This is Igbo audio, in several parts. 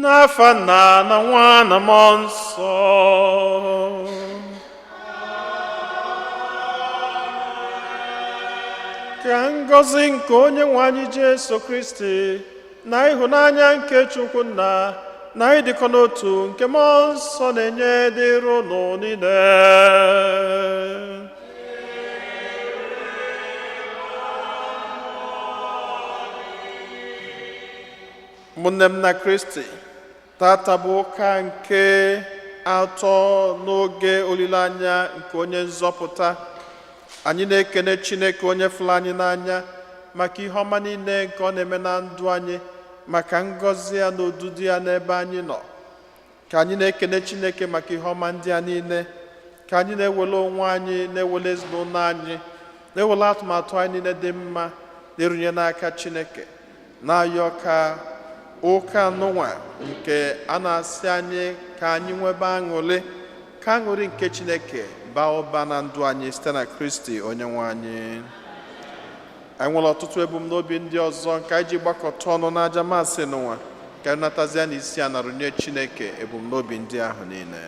N'afa Nna na Nwa na Mmụọ Nsọ. Ka ngọzi nke onye nwe anyị Jesu Kristi na ịhụnanya nke Chukwu Nna na ịdịkọ n'otu nke Mmụọ Nsọ na-enye dịrị unu niile. Ụmụnne m na Kristi, tata bụ ụka nke atọ n'oge olileanya nke onye nzọpụta. Anyị na-ekene Chineke onye fụrụ anyị n'anya maka ihe ọma niile nke ọ na-eme na ndụ anyị, maka ngọzi ya na odudu ya n'ebe anyị nọ. Ka anyị na-ekene Chineke maka ihe ọma ndị a niile, ka anyị na-ewele onwe anyị, na-ewele ezinụlọ anyị, na-ewele atụmatụ anyị niile dị mma na-erunye n'aka Chineke, na-ayọ ka ụka nụnwa nke a na-asị anyị ka anyị nwebe aṅụrị, ka aṅụrị nke Chineke baa ụba na ndụ anyị site na Kristi onye nwe anyị. Anyị nwere ọtụtụ ebumnobi ndị ọzọ nke anyị ji gbakọta ọnụ n'aja masị n'ụwa, ka anyị natazie n'isi a narụnye Chineke ebumnobi ndị ahụ niile.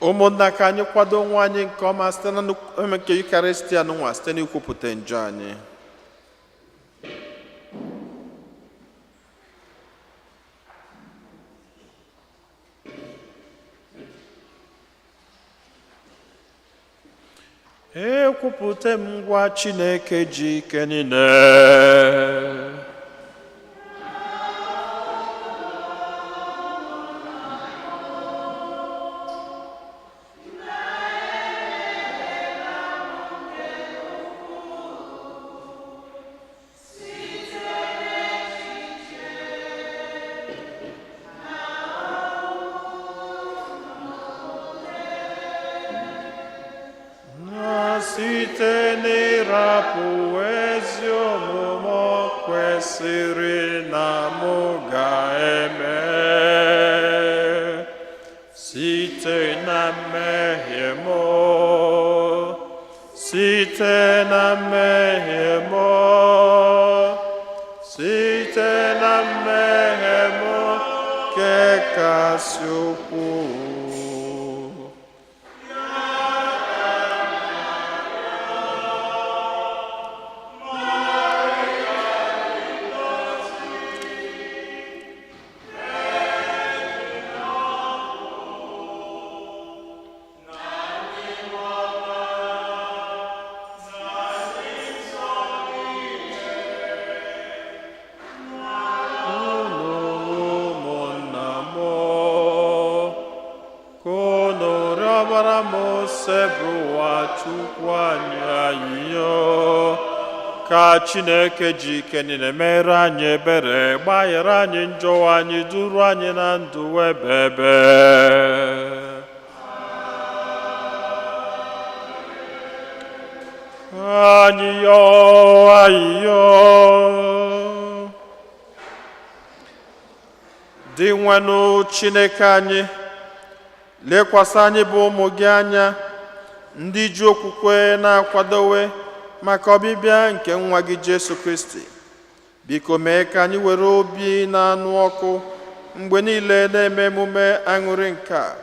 Ụmụnna, ka anyị kwado onwe anyị nke ọma site na nnukwu nke Yukaristia n'ụwa site n'ikwupụta njọ anyị. Ekwupụta m ngwa Chineke ji ike niile, na site n'ịrapụ ezi omume o kwesịrị na mụ ga-eme, site na mmehie m, site na mmehie m, site na mmehie m nke kasị ukwuu. Unu ụmụnna m, ka unu rịọbara m Osebụrụwa Chukwu anyị ayịyọ, ka Chineke ji ike niile mere anyị ebere, gbaghara anyị njọ anyị, duru anyị na ndụ ebebe. Anyị yọọ ayịyọ. Dinwenụ Chineke anyị, lekwasị anyị bụ ụmụ gị anya, ndị ji okwukwe na-akwadowe maka ọbịbịa nke nwa gị Jesu Kristi. Biko mee ka anyị were obi na-anụ ọkụ mgbe niile na-eme emume aṅụrị nke a,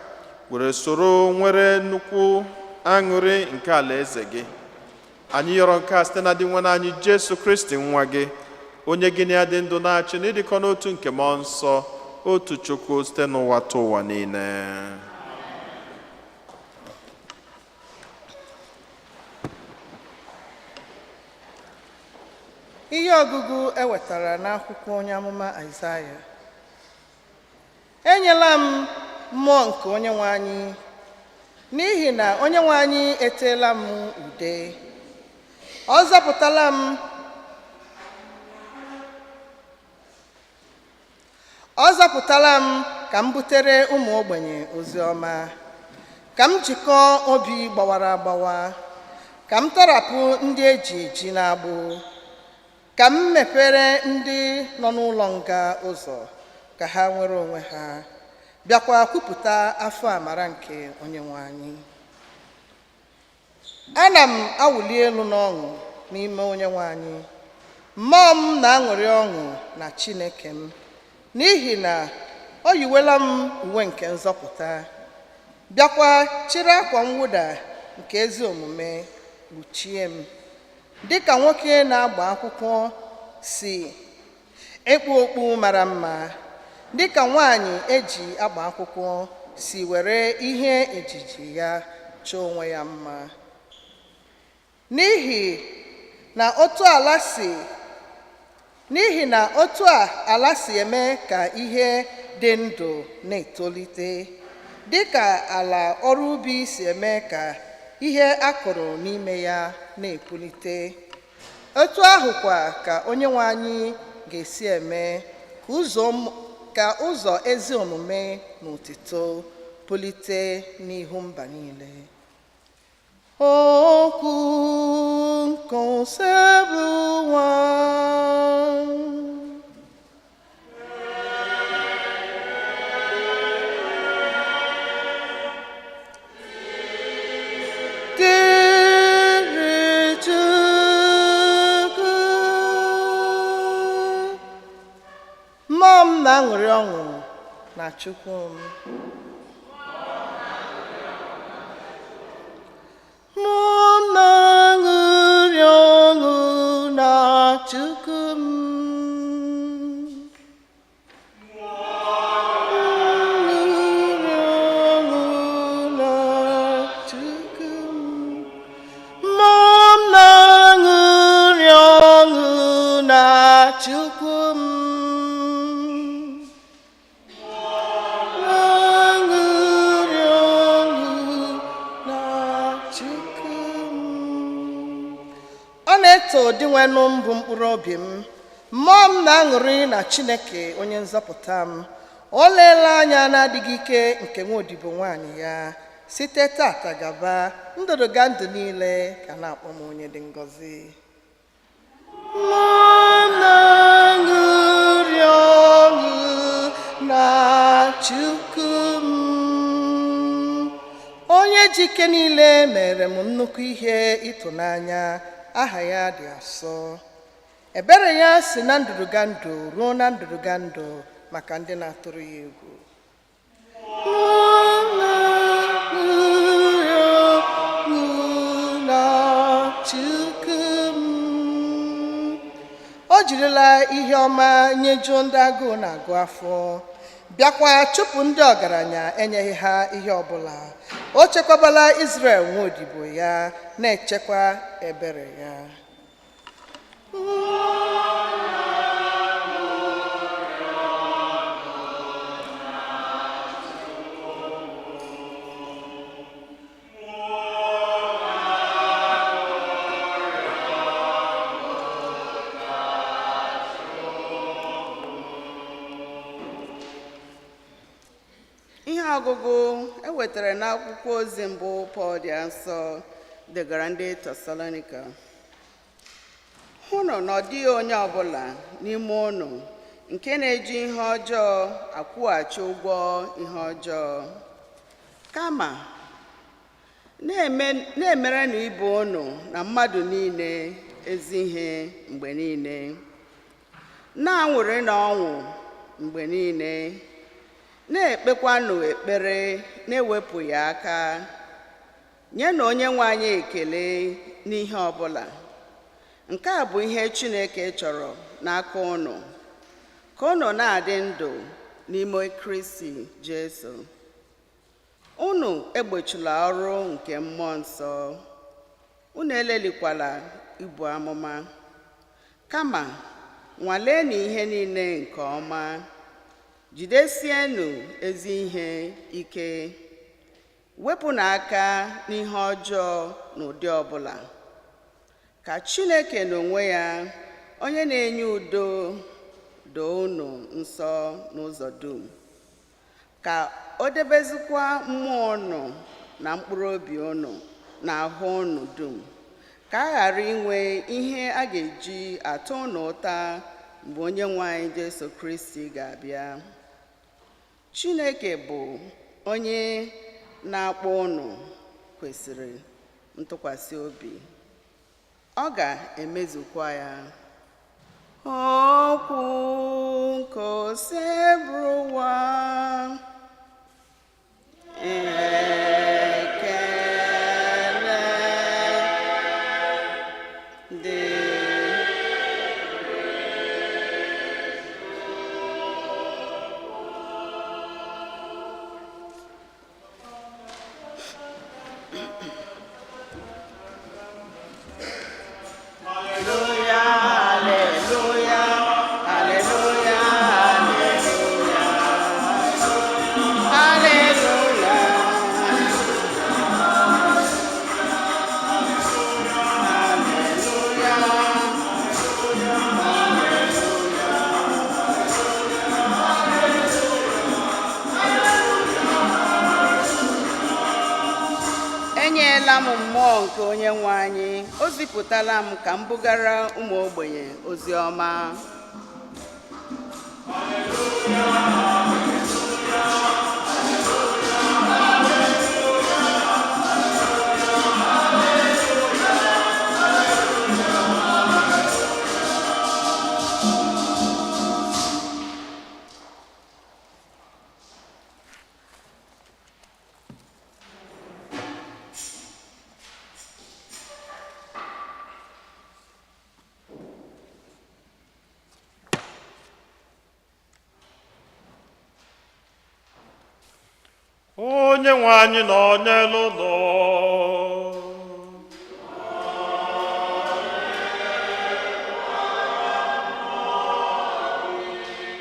were soro nwere nnukwu aṅụrị nke alaeze gị. Anyị yọrọ nke a site na Dinwenụ anyị Jesu Kristi nwa gị, onye gị na ya dị ndụ na-achị n'ịdịkọ n'otu nke Mmụọ Nsọ, otu Chukwu, site n'ụwa tụ ụwa niile. Ihe ọgụgụ e wetara n'akwụkwọ onye amụma Aịzaya. Enyela m mmụọ nke Onyenwe anyị, n'ihi na Onyenwe anyị eteela m ude. Ọ zọpụtala m, ọ zọpụtala m ka m butere ụmụ ogbenye ozi ọma, ka m jikọọ obi gbawara agbawa, ka m tọrapụ ndị eji eji n'agbụ, ka m mepere ndị nọ n'ụlọ nga ụzọ ka ha nwere onwe ha, Bịakwa kwupụta afọ amara nke Onyenwe anyị. Ana m awụli elu n'ọṅụ n'ime Onyenwe anyị. Mmụọ m na-aṅụrị ọṅụ na Chineke m, n'ihi na o yiwela m uwe nke nzọpụta, bịakwa chịrị akwa mwụda nke ezi omume kpuchie m, dịka nwoke na-agba akwụkwọ si ekpu okpu mara mma, dịka nwaanyị eji agba akwụkwọ si were ihe ejiji ya chọọ onwe ya mma. N'ihi na otu a ala si eme ka ihe dị ndụ na-etolite, dịka ala ọrụ ubi si eme ka ihe a kụrụ n'ime ya na-epulite, otu ahụkwa ka Onyenwe anyị ga-esi eme ka ụzọ ezi omume na otuto pulite n'ihu mba niile. Okwu nke Osebụrụwa. Dịrị Chukwu. Mmụọ m na-aṅụrị ọṅụ na Chukwu m. Mmụọ m na-aṅụrị ọṅụ na Chukwu m. Aṅụrị ọṅụ na Chukwu m. Mmụọ m na-aṅụrị ọṅụ na Chukwu m. Na-aṅụrị ọṅụ na Chukwu m. Ọ na-eto Dinwenụ m bụ mkpụrụ obi m. Mmụọ m na-aṅụrị na Chineke onye nzọpụta m. O leela anya na-adịghị ike nke nwa odibo nwaanyị ya. Site tata gaba, ndụdụga ndụ niile ga na-akpọ m onye dị ngọzi. Mmụọ m na-aṅụrị ọṅụ na Chukwu m. Onye ji ike niile mere m nnukwu ihe ịtụnanya, aha ya dị asọ. Ebere ya si na ndụdụga ndụ ruo na ndụdụga ndụ maka ndị na-atụrụ ya egwu. Mmụọ m na-aṅụrị ọṅụ na Chukwu m. O jirila ihe ọma nyejuo ndị agụụ na-agụ afọ, bịakwa chụpụ ndị ọgaranya enyeghị ha ihe ọbụla. O chekwabala Izrel nwa odibo ya, na-echekwa ebere ya. Ihe ọgụgụ e wetara n'akwụkwọ ozi mbụ Pọl dị nsọ degara ndị Tesalonika. Hụnụ na ọ dịghị onye ọbụla n'ime unu nke na-eji ihe ọjọọ akwụghachi ụgwọ ihe ọjọọ, kama na-emerenụ ibe unu na mmadụ niile ezi ihe mgbe niile, na-aṅụrịnụ ọṅụ mgbe niile, na-ekpekwanụ ekpere na-ewepụghị aka, nyenụ Onyenwe anyị ekele n'ihe ọbụla. Nke a bụ ihe Chineke chọrọ n'aka unu, ka unu na-adị ndụ n'ime Kristi Jesu. Unu egbochila ọrụ nke Mmụọ Nsọ, unu elelikwala ibu amụma, kama nwaleenụ ihe niile nke ọma, jidesienụ ezi ihe ike, wepụnụ aka n'ihe ọjọọ n'ụdị ọbụla. Ka Chineke n'onwe ya, onye na-enye udo, doo unu nsọ n'ụzọ dum, ka o debezikwa mmụọ unu na mkpụrụ obi unu na ahụ unu dum, ka a ghara inwe ihe a ga-eji atụ unu ụta mgbe Onyenwe anyị Jesu Kristi ga-abịa. Chineke bụ onye na-akpọ unu kwesịrị ntụkwasị obi. Ọ ga-emezukwa ya. Okwu nke Osebụrụwa. Ekele dị. Hallelujah, hallelujah, hallelujah, hallelujah, hallelujah. Enyela m mmụọ nke onye nwe anyị, o zipụtala m ka m bugara ụmụ ogbenye ozi ọma. Onye nwe anyị nọ n'elu ụlọ.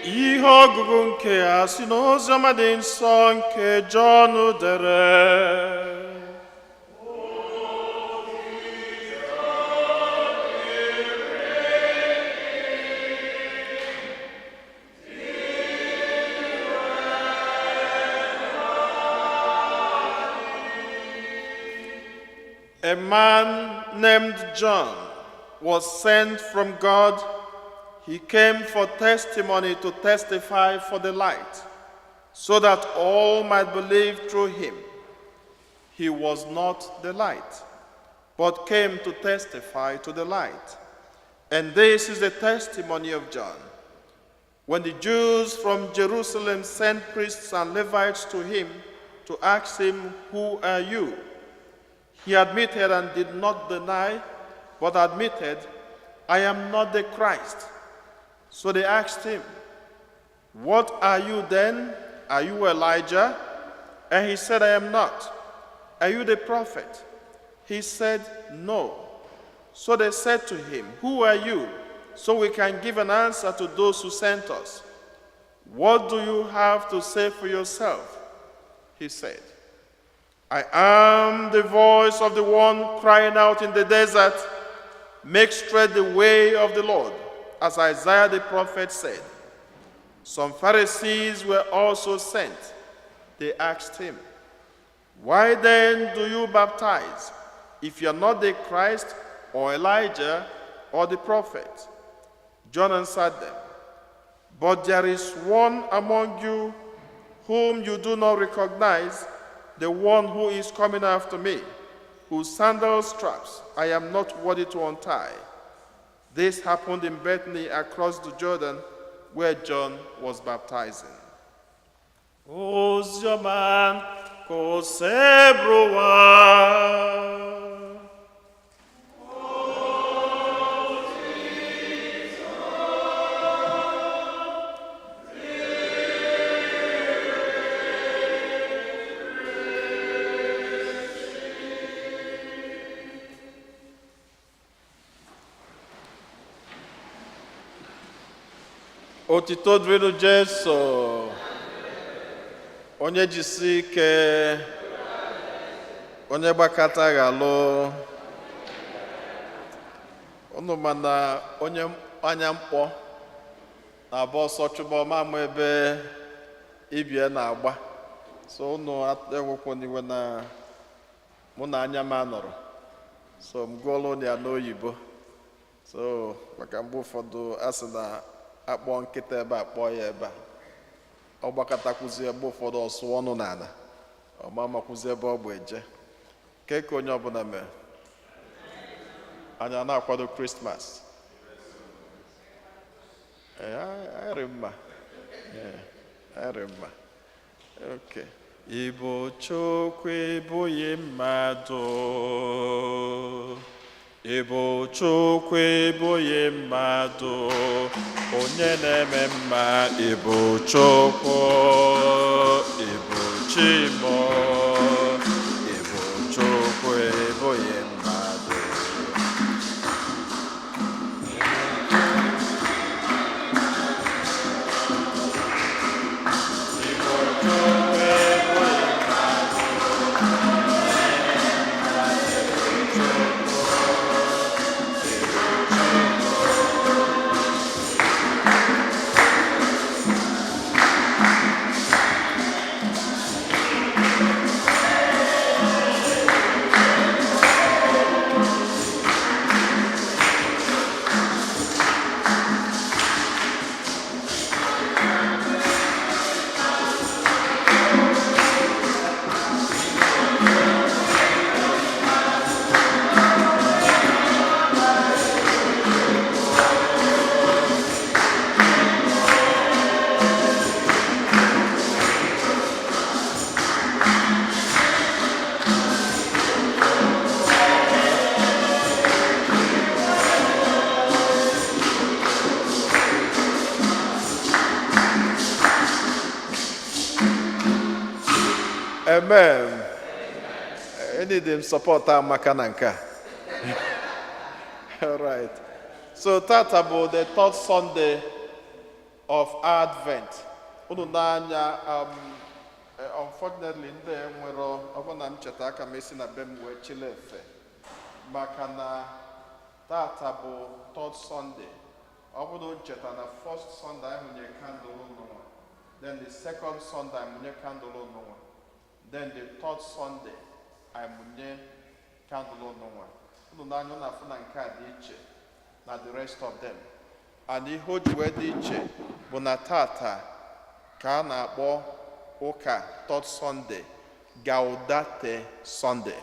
Ihe ọgụgụ nke a si n'oziọma dị nsọ nke Jọn dere. A man named John was sent from God. He came for testimony to testify for the light, so that all might believe through him. He was not the light, but came to testify to the light. And this is the testimony of John. When the Jews from Jerusalem sent priests and Levites to him to ask him, "Who are you?" He admitted and did not deny, but admitted, "I am not the Christ." So they asked him, "What are you then? Are you Elijah?" And he said, "I am not." "Are you the prophet?" He said, "No." So they said to him, "Who are you? So we can give an answer to those who sent us. What do you have to say for yourself?" He said, "I am the voice of the one crying out in the desert, 'Make straight the way of the Lord,' as Isaiah the prophet said." Some Pharisees were also sent. They asked him, "Why then do you baptize, if you are not the Christ or Elijah or the prophet?" John answered them, "But there is one among you whom you do not recognize, the one who is coming after me, whose sandal straps I am not worthy to untie." This happened in Bethany across the Jordan, where John was baptizing. Oziọma ka Osebụrụwa. Otito dịrịnụ Jesu. Onye jisi ike, onye gbakọta ghalụ. Unu ma na onye anya mkpọ na-agba ọsọ chụba ọma ama ebe ibie na-agba. So unu ewekwana iwe na mụ na anya m anọrọ. So m gụọla unu ya n'oyibo. So maka mgbe ụfọdụ a sị na akpọ nkịta ebe a, kpọọ ya ebe a. Ọ gbakọtakwuzie mgbe ụfọdụ, ọsụ ọnụ n'ala, ọma makwụzi ebe ọ bụ eje ke ka onye ọbụla mee. Anyị a na-akwado Christmas. Ee, anyị mma. Ee, anyị mma. Okay. Ịbụ Chukwu, ịbụghị mmadụ. Ịbụ Chukwu, ịbụghị mmadụ. Onye na-eme mma, ịbụ Chukwu, ịbụ Chimo. Ịbụ Chukwu, ịbụghị mmadụ. Ịbụ Chukwu, ịbụghị mmadụ. Amen. Need m support amaka na nke a. All right. So tata bụ the third Sunday of Advent. Unu n'anya, unfortunately, ndị nwere ọ bụ na m cheta aka m esi na be m wee chile efe maka na tata bụ third Sunday. Ọ bụrụ ncheta na first Sunday anyị mụnye candle n'ụwa, then the second Sunday anyị mụnye candle n'ụwa, then the third Sunday anyị mụnye candle n'ụwa. Unu n'anya, unu afụ na nke a dị iche na the rest of them. And ihe o ji wee dị iche bụ na tata ka a na-akpọ ụka third Sunday Gaudete Sunday.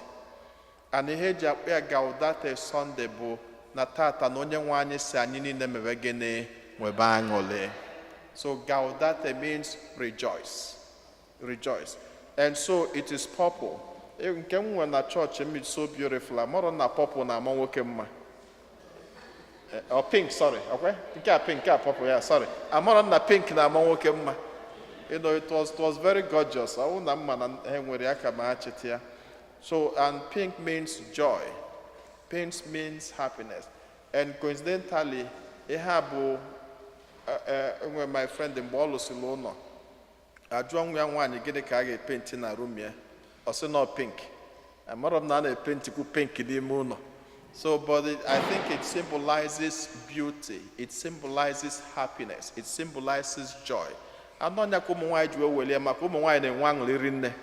And ihe eji akpọ ya Gaudete Sunday bụ na tata na onye nwe anyị si anyị niile mewe gịnị? Nwebe aṅụrị. So Gaudete means rejoice, rejoice. And so it is purple. Nke m nwere na chọọchị m is so beautiful. Amarọ na purple na-ama nwoke mma. Or pink, sorry. Okay, nke a pink, nke a purple, yeah, sorry. Amarọ na pink na-ama nwoke mma. It was very gorgeous. Ọ na mma na ha nwere ya ka ma ha cheta ya. So, and pink means joy, pink means happiness. And coincidentally, ihe a bụ enwe my friend, mgbe ọ lụsịrị ụlọ, ajụọ nwa ya nwaanyị gịnị ka a ga-epenti na room ya, ọ sị nọ pink. Amarọ m na a na-epentikwu pink n'ime ụlọ. So, but I think it symbolizes beauty, it symbolizes happiness, it symbolizes joy. Anọ nya ka ụmụ nwaanyị ji wee welie, maka ụmụ nwaanyị na-enwe aṅụrị rinne.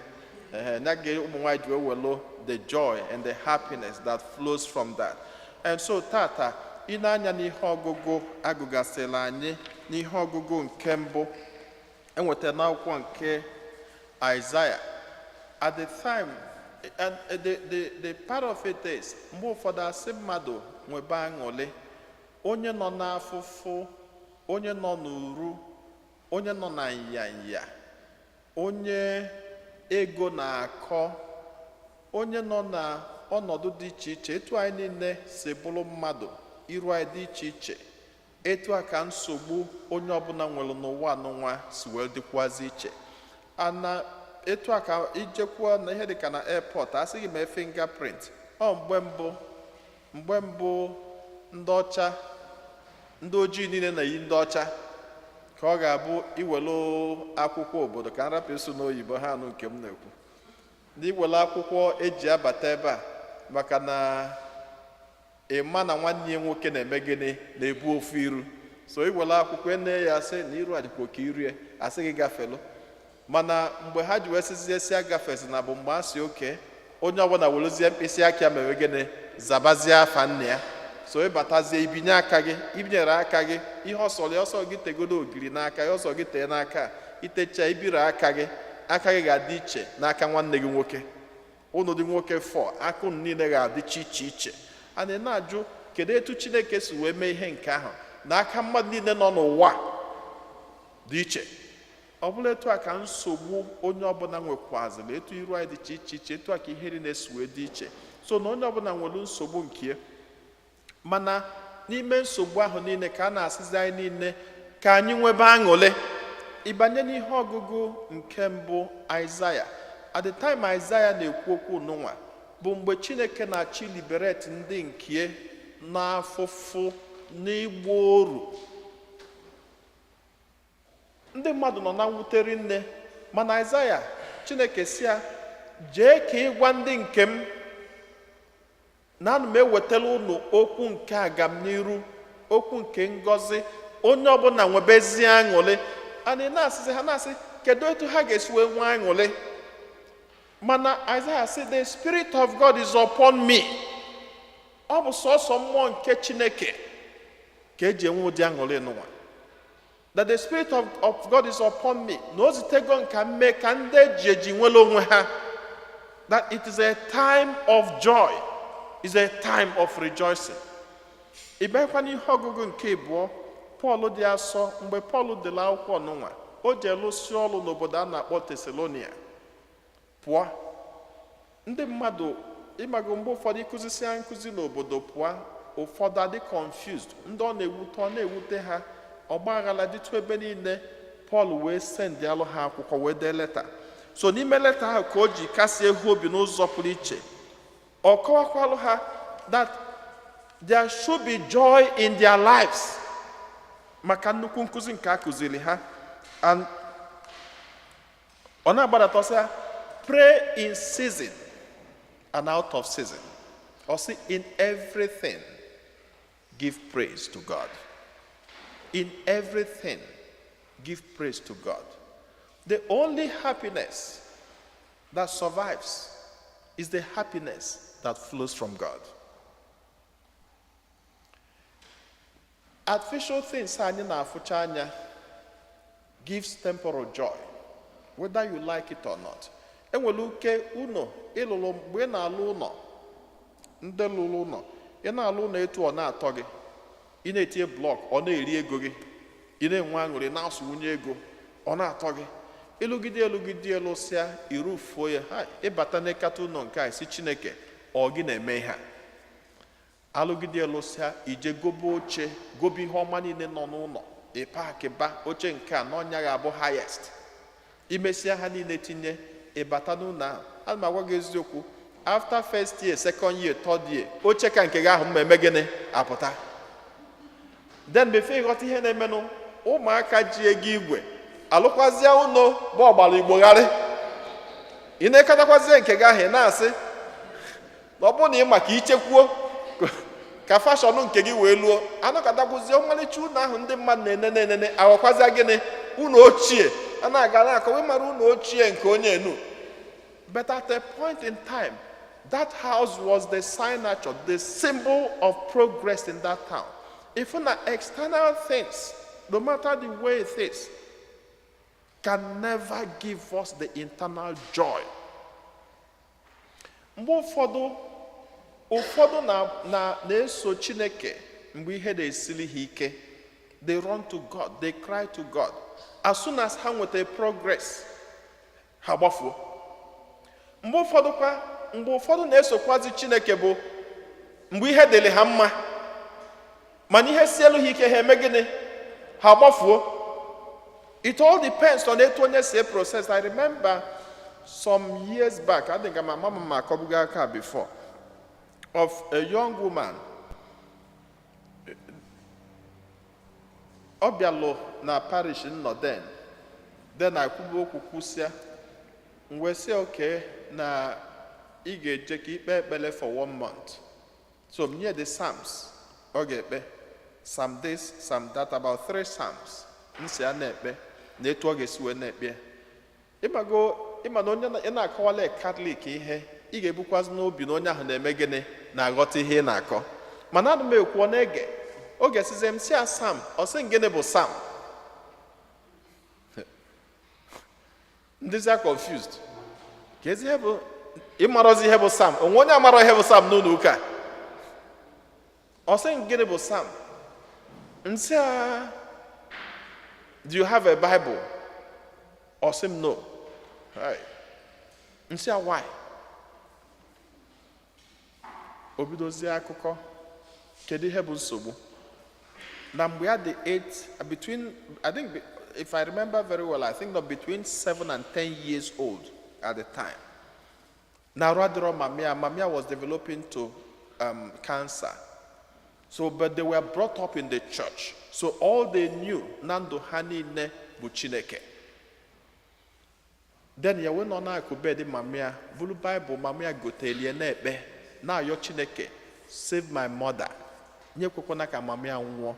Ehe, nya ga ụmụ nwaanyị ji wee welu the joy and the happiness that flows from that. And so tata, ị na-anya n'ihe ọgụgụ agụgasịrị anyị, n'ihe ọgụgụ nke mbụ enwetara n'akwụkwọ nke Isaiah. At the time, and the part of it is, mgbe ụfọdụ asị mmadụ nwebe aṅụrị, onye nọ n'afụfụ, onye nọ n'uru, onye nọ na nyanya, onye ego na-akọ, onye nọ na ọnọdụ dị iche iche, etu anyị niile si bụrụ mmadụ, iru anyị dị iche iche, etu a ka nsogbu onye ọbụla nwere n'ụwa anụnwa si wee dịkwazị iche. Ana etu a ka ijekwuo na ihe dịka na airport, asị gị mee fingerprint. Ọ mgbe mbụ ndị ọcha, ndị ojii niile na-eyi ndị ọcha, ka ọ ga-abụ iwelu akwụkwọ obodo ka nrapụ ịsụ n'oyibo ha anụ nke m na-ekwu, na iwelu akwụkwọ eji abata ebe a, maka na ịma na nwanne ya nwoke na-eme gịnị, na-ebu ofu iru. So iwelu akwụkwọ ene ya, sị na iru adịkwa ka irie, asị gị gafelu. Mana mgbe ha ji wee sizie si agafezi, na bụ mgbe a si oke onye ọbụla werezie mkpịsị aka ya mere gịnị, zabazie afa nna ya. So ịbatazie, ibinye aka gị, ibinyere aka gị, ihe ọsọ ya ọsọ gị tegodo ogiri n'aka ya, ọsọ gị tee n'aka, Itecha ibiri aka gị, aka gị ga-adị iche n'aka nwanne gị nwoke. Unu dị nwoke fọ, aka unu niile ga-adịcha iche iche. A na-ajụ, kedu etu Chineke si wee mee ihe nke ahụ na aka mmadụ niile nọ n'ụwa dị iche? Ọ bụla etu a ka nsogbu onye ọbụla nwekwazịrị, etu iru anyị dịcha iche iche, etu a ka ihe niile si wee dị iche. So na onye ọbụla nwere nsogbu nke ya, mana n'ime nsogbu ahụ niile ka a na-asịzi anyị niile ka anyị nwebe aṅụrị. Ịbanye n'ihe ọgụgụ nke mbụ, Aịzaya. At the time Aịzaya na-ekwu okwu nụnwa bụ mgbe Chineke na-achị liberate ndị nke n'afụfụ n'ịgba oru. Ndị mmadụ nọ na mwutere nne, mana Aịzaya, Chineke si ya jee ka ịgwa ndị nke m na ana m ewetara unu okwu nke agamniru, okwu nke ngọzi, onye ọbụla nwebezie aṅụrị. Anyị na-asịsị ha, na-asị, kedu etu ha ga-esi wee nwee aṅụrị? Mana Isaiah sị, "The Spirit of God is upon me." Ọ bụ sọsọ mmụọ nke Chineke ka eji enwe ụdị aṅụrị n'ụwa. That the Spirit of God is upon me, na o zitego nka mme ka ndị eji eji nwere onwe ha, that it is a time of joy, is a time of rejoicing. Ị bịakwa n'ihe ọgụgụ nke abụọ, Pọl dị asọ. Mgbe Pọl dere akwụkwọ n'ụwa, o ji lụsị ọrụ n'obodo a na-akpọ Tesalonia pụọ. Ndị mmadụ, ịmago, mgbe ụfọdụ ịkụzisia nkụzi n'obodo pụọ, ụfọdụ adị confused, ndị ọ na-ewute, ọ na-ewute ha, ọgba aghara dịtụ ebe niile. Pọl wee sendịalụ ha akwụkwọ, wee dee leta. So n'ime leta ahụ ka o ji kasie ha obi n'ụzọ pụrụ iche. Ọ kọwakwalụ ha that there should be joy in their lives maka nnukwu nkụzi nke a kụziri ha. And ọ na-agbadata, ọsị ya, "Pray in season and out of season." Ọ sị, "In everything give praise to God." In everything give praise to God. The only happiness that survives is the happiness that flows from God. Artificial things anyị na-afụcha anya gives temporal joy, whether you like it or not. Enwere uke ụlọ ịlụrụ, mgbe ị na-alụ ụlọ, ndị lụrụ ụlọ, ị na-alụ ụlọ, etu ọ na-atọ gị, ị na-etinye block, ọ na-eri ego gị, ị na-enwe aṅụrị, na-asụwunye ego, ọ na-atọ gị. Ịlụgide, elugide, elụsịa, irufuo ya ha, ịbata n'ịkata ụlọ nke a, isi, "Chineke, ọ gị na-eme ihe a?" Alụgide, elụsịa, ije gobe oche, gobe ihe ọma niile nọ n'ụlọ, ịpaki ba oche nke a n'ọnya ga-abụ highest. Imesịa ha niile tinye, ịbata n'ụlọ ahụ, ana m agwa gị eziokwu, after first year, second year, third year, oche ka nke gị ahụ mma eme gịnị apụta. Then before ịghọta ihe na-emenụ, ụmụaka ji ego igwe alụkwazie ụlọ bụ ọgbara igbogharị. Ị na-ekọtakwazie nke gị ahụ, ị na-asị na ọ bụrụ na ị maka ichekwuo ka fashion nke gị wee luo, anọkọtakwuzie, ọmalịcha ụlọ ahụ ndị mmadụ na-enene enene aghọkwazịa gịnị? Ụlọ ochie. A na-aga na-akọwa, ịmara ụlọ ochie nke onye enu. But at a point in time, that house was the signature, the symbol of progress in that town. If na external things, no matter the way it is, can never give us the internal joy. Mgbe ụfọdụ na na na-eso Chineke mgbe ihe na-esiri ha ike. They run to God, they cry to God. As soon as ha nweta progress, ha gbafuo. Mgbe ụfọdụ kwa, mgbe ụfọdụ na-esokwazi Chineke bụ mgbe ihe dịrị ha mma, mana ihe sielu ha ike, ha eme gịnị? Ha gbafuo. It all depends on etu onye si process. I remember some years back, I think my mama ma akọbugo aka before, of a young woman. Ọ bịalụ na parish nnọ then akwuba okwu, kwụsịa, m wee sị, "Okay, na ị ga-eje ka ikpe ekpere for one month." So m nye the Psalms ọ ga-ekpe, Psalm this, Psalm that, about three Psalms. M si a na-ekpe na etu ọ ga-esi wee na-ekpe ya. Ịmago, ịma na onye ị na-akọwala Katọlik ihe, ị ga-ebukwazi n'obi na onye ahụ na-eme gịnị, na-aghọta ihe ị na-akọ. Mana ana m ekwu, ọ na-ege. Oge sizie m si a Psalm, ọ sị m, "Gịnị bụ Psalm?" Ndịzia confused. Ka ezi ihe bụ ịmarọzi ihe bụ psalm? Onwe onye amarọ ihe bụ psalm n'ụlọ ụka? Ọ sị m, "Gịnị bụ psalm?" Nsị a, "Do you have a Bible?" Ọ sị m, "No." Hey. Nsị a, "Why?" O bidozie akụkọ. Kedu ihe bụ nsogbu? Na mgbe ya dị 8, between, I think, if I remember very well, I think that between 7 and 10 years old at the time, na arụ adịrọ mamia. Mamia was developing to cancer. So, but they were brought up in the church, so all they knew na ndụ ha niile bụ Chineke. Then ya wee nọ n'akụ bed mamia, buru Bible mamia gotelie, na-ekpe, na-ayọ Chineke, "Save my mother, nye ekwekwana ka mamia nwụọ."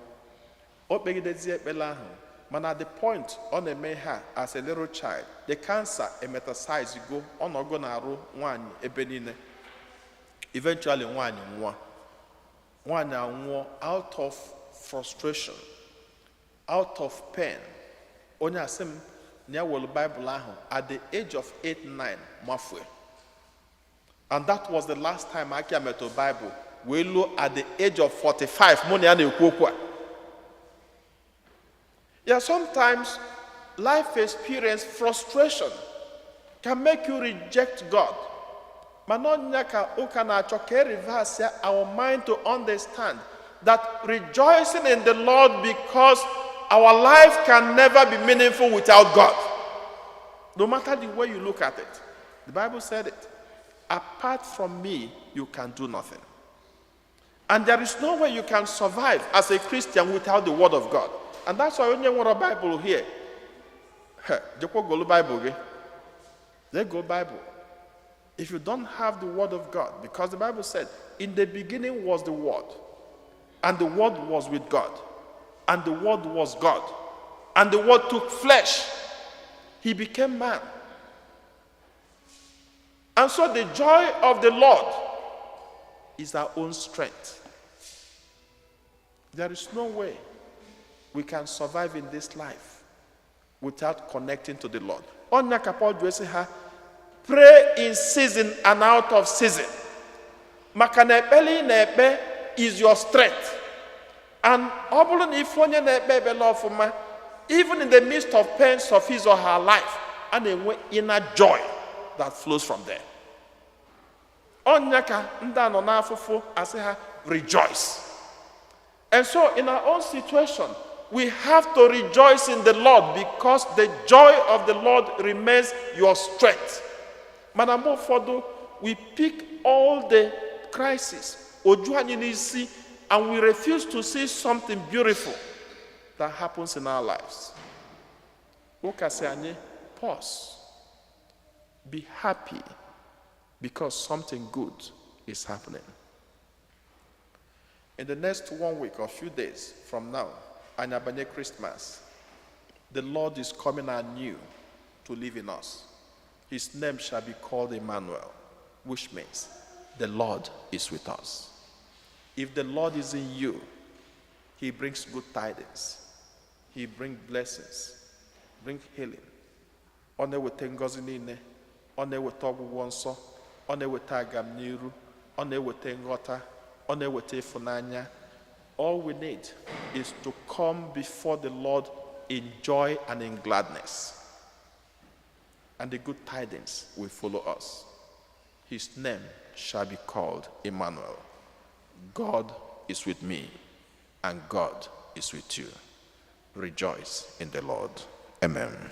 O kpegidezie ekpere ahụ, mana at the point ọ na-eme ihe a, as a little child, the cancer emetastasize go, ọnọgo na-arụ nwaanyị ebe niile. Eventually nwaanyị nwụọ. Nwaanyị anwụọ out of frustration, out of pain. Onye asị m na ya were Bible ahụ at the age of 8, 9, mafue, and that was the last time aka metụ Bible wee luo at the age of 45 mụ na ya na-ekwu okwu a. Yeah, sometimes life experience, frustration can make you reject God. Mana ọnya ka ụka na-achọ ka e reverse ya our mind to understand that rejoicing in the Lord, because our life can never be meaningful without God. No matter the way you look at it. The Bible said it. "Apart from me, you can do nothing." And there is no way you can survive as a Christian without the Word of God. And that's why onye nwere Bible here, heh, jekwa golu Bible gị. They go Bible. If you don't have the Word of God, because the Bible said, "In the beginning was the Word, and the Word was with God, and the Word was God, and the Word took flesh. He became man." And so the joy of the Lord is our own strength. There is no way we can survive in this life without connecting to the Lord. Onya ka Paul ji wee sị ha, "Pray in season and out of season." Maka na ekpere ị na-ekpe is your strength. And ọ bụrụ na ife onye na-ekpe ekpere ọfụma, even in the midst of pains of his or her life, a na-enwe inner joy that flows from there. Ọnya ka ndị a nọ n'afụfụ asị ha, "Rejoice." And so in our own situation, we have to rejoice in the Lord, because the joy of the Lord remains your strength. Mana mgbe ụfọdụ, we pick all the crisis oju anyị n'isi and we refuse to see something beautiful that happens in our lives. Ụka sị anyị, "Pause, be happy, because something good is happening." In the next one week or few days from now, anyị abanye Christmas. The Lord is coming anew to live in us. His name shall be called Emmanuel, which means the Lord is with us. If the Lord is in you, he brings good tidings. He brings blessings, bring healing. Ọ na-eweta ngọzi niile, ọ na-eweta ọgwụgwọ nsọ, ọ na-eweta agamniru, ọ na-eweta nghọta, ọ na-eweta ịfụnanya. All we need is to come before the Lord in joy and in gladness. And the good tidings will follow us. His name shall be called Emmanuel. God is with me, and God is with you. Rejoice in the Lord. Amen.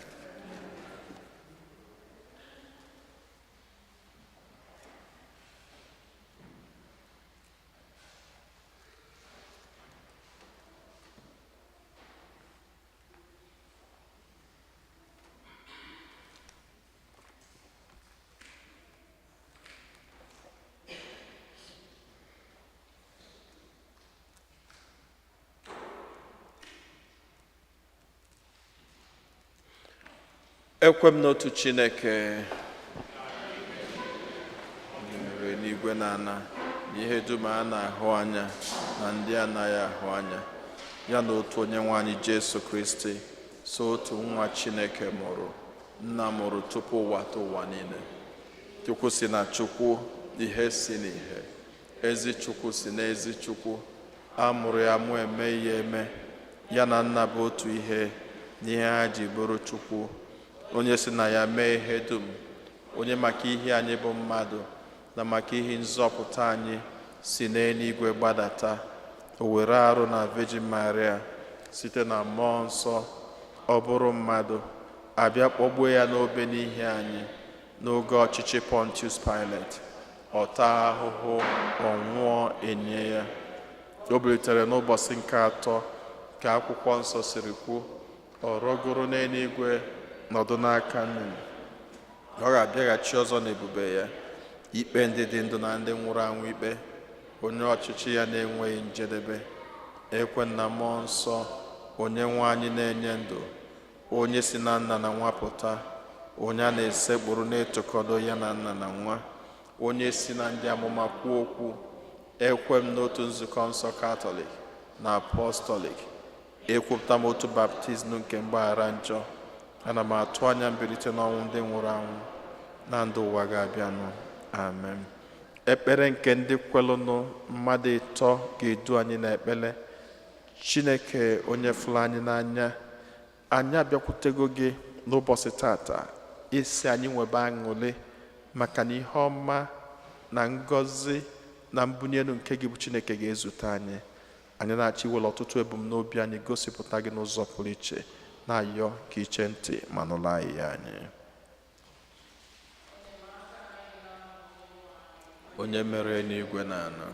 Ekwe m n'otu Chineke mere n'igwe na ana na ihe dum a na-ahụ anya na ndị anaghị ahụ anya, ya na otu onye nwe anyị Jesu Kristi, so otu nwa Chineke mụrụ. Nna mụrụ tupu ụwa tụ ụwa niile. Chukwu si na Chukwu, ihe si n'ihe. Ezi Chukwu si n'ezi Chukwu. A mụrụ ya mụ eme ya eme. Ya na nna bụ otu ihe n'ihe ha ji bụrụ Chukwu. Onye si na ya mee ihe dum. Onye maka ihe anyị bụ mmadụ na maka ihe nzọpụta anyị si n'eluigwe gbadata. O were arụ na Virgin Maria site na mmụọ nsọ ọ bụrụ mmadụ abịa kpọgbuo ya n'obe n'ihi anyị n'oge ọchịchị Pontius Pilate. Ọ taa ahụhụ, ọ nwụọ, enye ya. O bilitere n'ụbọchị nke atọ ka akwụkwọ nsọ siri kwu, ọ rọgoro n'eluigwe nọdụ n'aka nne. Ọ ga-abịaghachi ọzọ n'ebube ya, ikpe ndị dị ndụ na ndị nwụrụ anwụ ikpe, onye ọchịchị ya na-enweghị njedebe. Ekwe na mmụọ nsọ, onye nwe anyị na-enye ndụ, onye si na nna na nwa pụta, onye a na-esekpụrụ na-etokọdo ya na nna na nwa, onye si na ndị amụma kwuo okwu. Ekwe m n'otu nzukọ nsọ Katọlik na Apọstọlik. Ekwupụta m otu baptizim nke mgbaghara njọ. Ana m atụ anya mbilite n'ọnwụ ndị nwụrụ anwụ na ndụ ụwa ga-abịanụ. Amen. Ekpere nke ndị kwelụnụ mmadụ ịtọ ga-edu anyị n'ekpere. Chineke onye fụrụ anyị n'anya, anyị abịakwutego gị n'ụbọchị tata isi anyị nwebe aṅụrị maka na ihe ọma na ngọzi na mbunye elu nke gị bụ Chineke ga-ezute anyị. Anyị na-achọ iwere ọtụtụ ebumnobi anyị gosipụta gị n'ụzọ pụrụ iche, na-ayọ ka iche ntị ma nụrụ anyị anyị. Onye mere eluigwe na ala.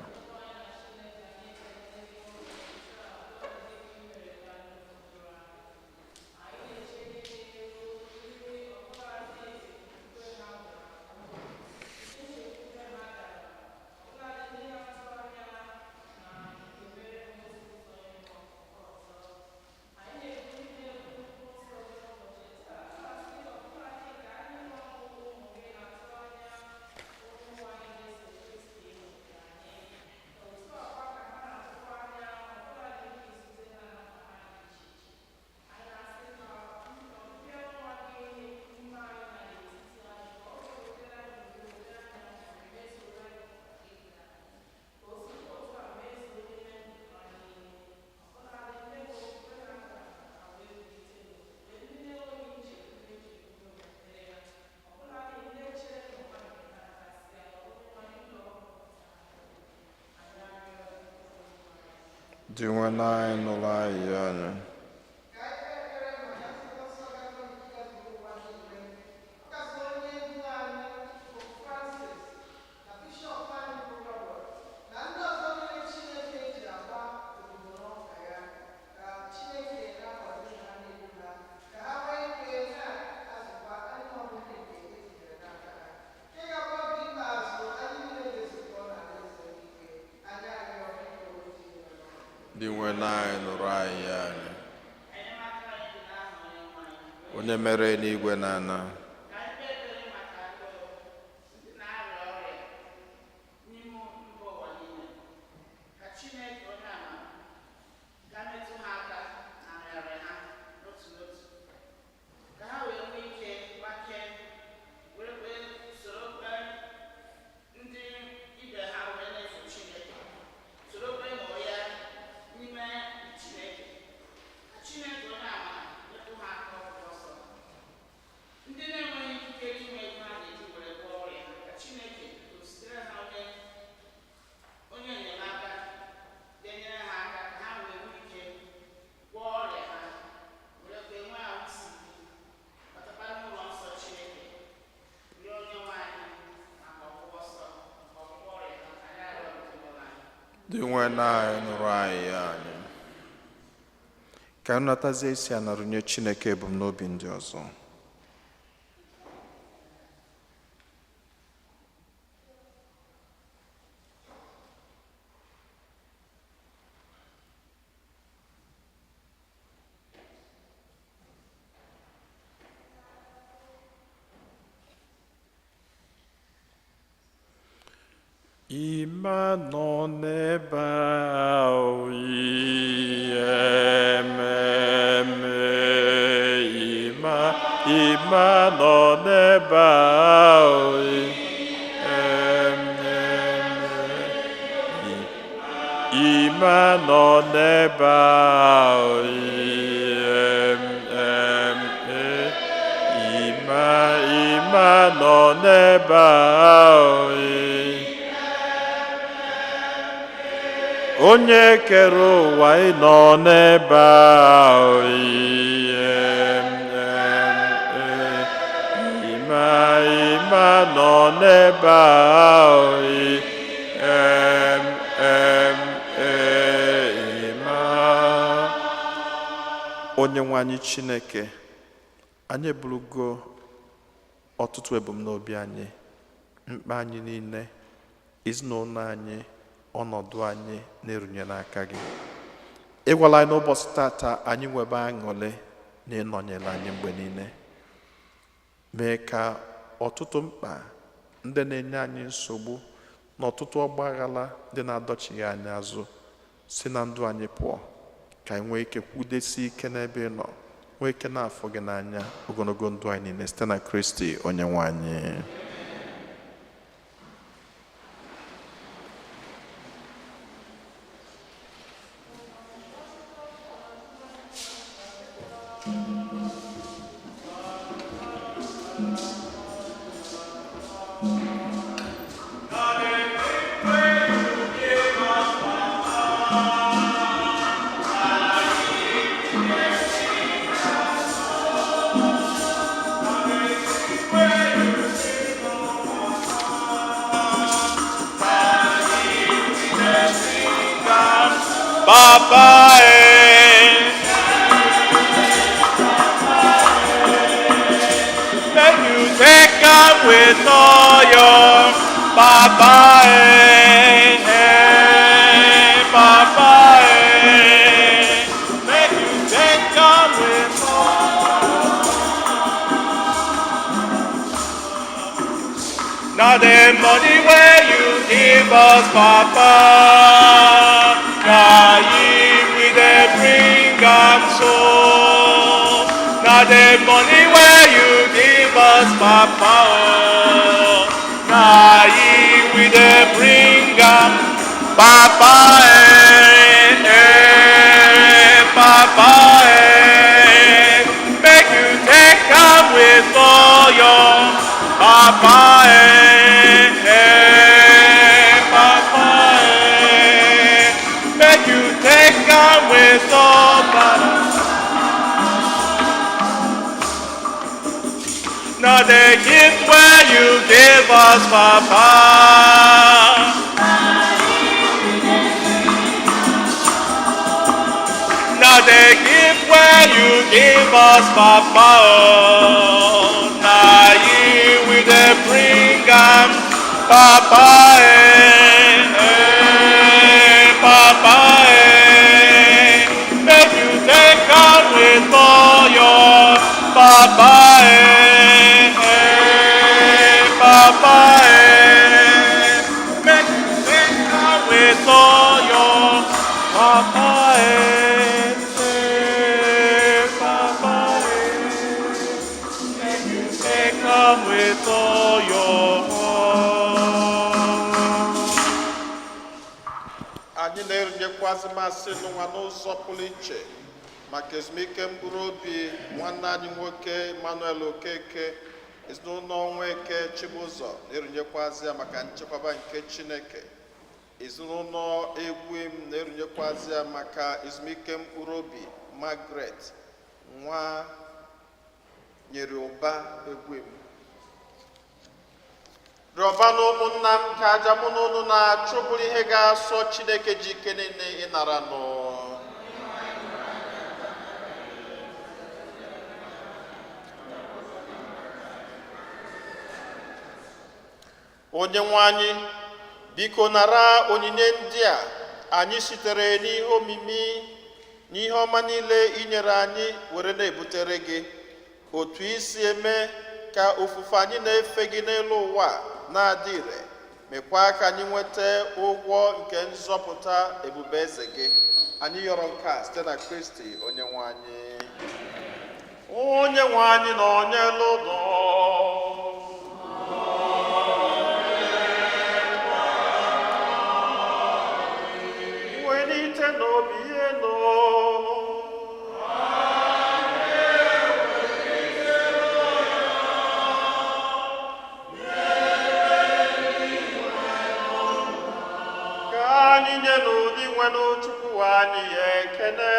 Dị nwe anyị nụrụ anyị anyị. Dị nwe anyị nụrụ anyị anyị. Onye mere eluigwe na ala. Dị nwe anyị nụrụ anyị anyị. Ka anyị natazie isi a narụnye Chineke ebumnobi ndị ọzọ. Ịma nọ n'ebe ahụ ihe ememe, ịma Ịma nọ n'ebe a o, em, em, e. Ịma nọ n'ebe a o, em, em, e. Ịma, ịma nọ n'ebe a o, e. Onye kere ụwa ị nọ n'ebe a o, em, em, e. Ịma, ịma nọ n'ebe a o, em, em, e, ịma. Onye nwe anyị Chineke, anyị eburugo ọtụtụ ebumnobi anyị, mkpa anyị niile, ezinụlọ anyị, ọnọdụ anyị na-erunye n'aka gị. Ị gwala anyị n'ụbọchị tata anyị nwebe aṅụrị na ịnọnyere anyị mgbe niile. Mee ka ọtụtụ mkpa ndị na-enye anyị nsogbu na ọtụtụ ọgbaghara ndị na-adọchighị anyị azụ si na ndụ anyị pụọ, ka anyị nwee ike kwudesie ike n'ebe ị nọ, nwee ike na-afụ gị n'anya ogologo ndụ anyị niile site na Kristi onye nwe anyị. Papa, eh. Make you take up with all your Papa, eh, eh, Papa, eh. Make you take up with all. Now the money where you give us, Papa, now ye we dey bring am so. Now the money where you give us, Papa, oh, now ye we dey bring am, Papa, eh, eh, Papa, eh. Make you take am with all your Papa, eh, eh, Papa, eh. Make you take am with all Papa. Now the gift where you give us, Papa. Now the gift where you give us, Papa. Oh, now you with the bring am, Papa. Eh, eh, Papa. Eh. Make you take am with all your Papa. Eh, eh, Papa. Eh. Make you take am with all your Papa. Eh, eh, Papa. Eh. Make you take am with all your heart. Anyị na-erunyekwazị masị n'ụwa n'ụzọ pụrụ iche maka ezumike mkpụrụ obi nwanne anyị nwoke Emmanuel Okeke, ezinụlọ Nweke Chibụzọ na-erunyekwazị ya maka nchekwaba nke Chineke. Ezinụlọ Egwim na-erunyekwazị ya maka ezumike mkpụrụ obi Margaret nwa nyere ụba Egwim. Rịọba na ụmụnna m ka aja mụ na unu na-achụ bụrụ ihe ga-asọ Chineke ji ike niile ịnara nụ. Onye nwe anyị, biko nara onyinye ndị a anyị sitere n'ihe omimi n'ihe ọma niile i nyere anyị were na-ebutere gị, otu isi eme ka ofufe anyị na-efe gị n'elu ụwa na-adị ire, mekwa ka anyị nweta ụgwọ nke nzọpụta ebube eze gị. Anyị yọrọ nke a site na Kristi onye nwe anyị. Onye Onye nwe anyị na onye lụdọ. Welite n'obi elu. Ka anyị nye n'ụdị nwenụ Chukwu anyị ekene.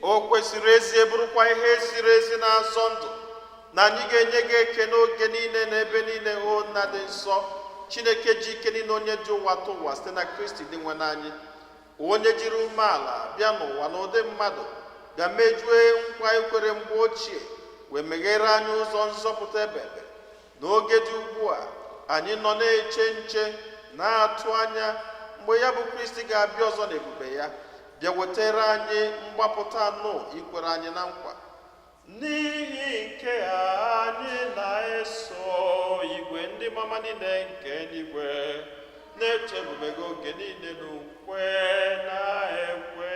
O kwesịrị ezie, bụrụkwa ihe ziri ezi na-azọ ndụ, na anyị ga-enye gị ekene oge niile na ebe niile, o Nna dị nsọ, Chineke ji ike niile, onye dị ụwa tụ ụwa, site na Kristi dị nwe anyị, onye jiri umeala bịa n'ụwa n'ụdị mmadụ, bịa mejue nkwa ekwere mgbe ochie, wee meghere anyị ụzọ nzọpụta ebebe. N'oge dị ugbu a, anyị nọ na-eche nche, na-atụ anya mgbe ya bụ Kristi ga-abịa ọzọ n'ebube ya, bịa wetara anyị mgbapụta anụ ikwere anyị na nkwa. N'ihi nke a, anyị na-eso igwe ndị mama niile nke eluigwe na-eche ebube gị oge niile n'ukwe na-ekwe.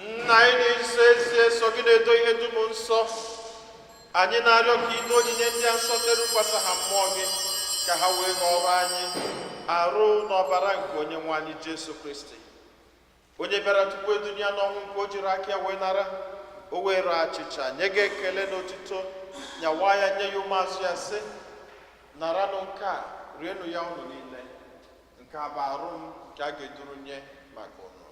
Nna anyị na-eso ezi eso gị na-edo ihe dum nsọ, anyị na-arịọ ka ido onyinye ndị a nsọ terukwasa ha mmụọ gị, ka ha wee ghọrọ anyị arụ na ọbara nke onye nwe anyị Jesu Kristi, onye bịara tupu edunye ya n'ọnwụ nke o jiri aka ya wee nara. O were achịcha, nye gị ekele na otito, nyawa ya, nye ya ụmụazụ ya, sị: "Naranụ nke a, rienụ ya unu niile. Nke a bụ arụ m nke a ga-eduru nye maka unu."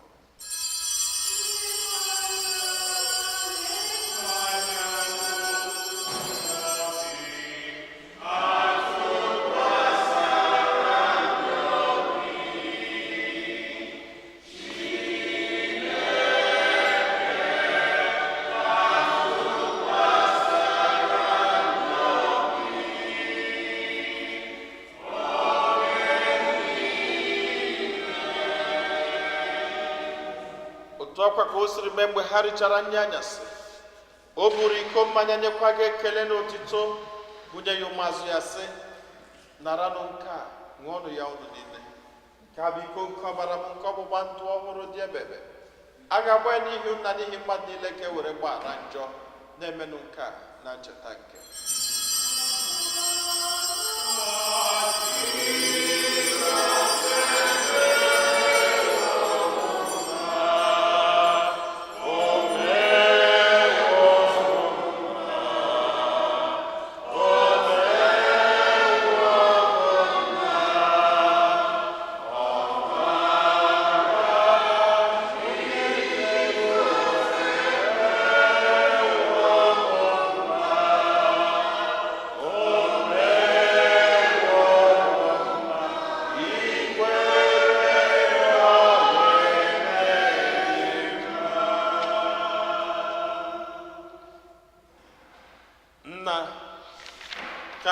Otu akwa ka o siri mee mgbe ha richara nri anyasị, o buru iko mmanya, nyekwa gị ekele na otito, bunye ya ụmụazụ ya, sị: "Naranụ nke a, ṅụọnụ ya unu niile. Nke a bụ iko nke ọbara m nke ọgbụgba ndụ ọhụrụ dị ebebe. A ga-agba ya n'ihi unu na n'ihi mmadụ niile ka e were gbaghara njọ. Na-emenụ nke a na ncheta nke m."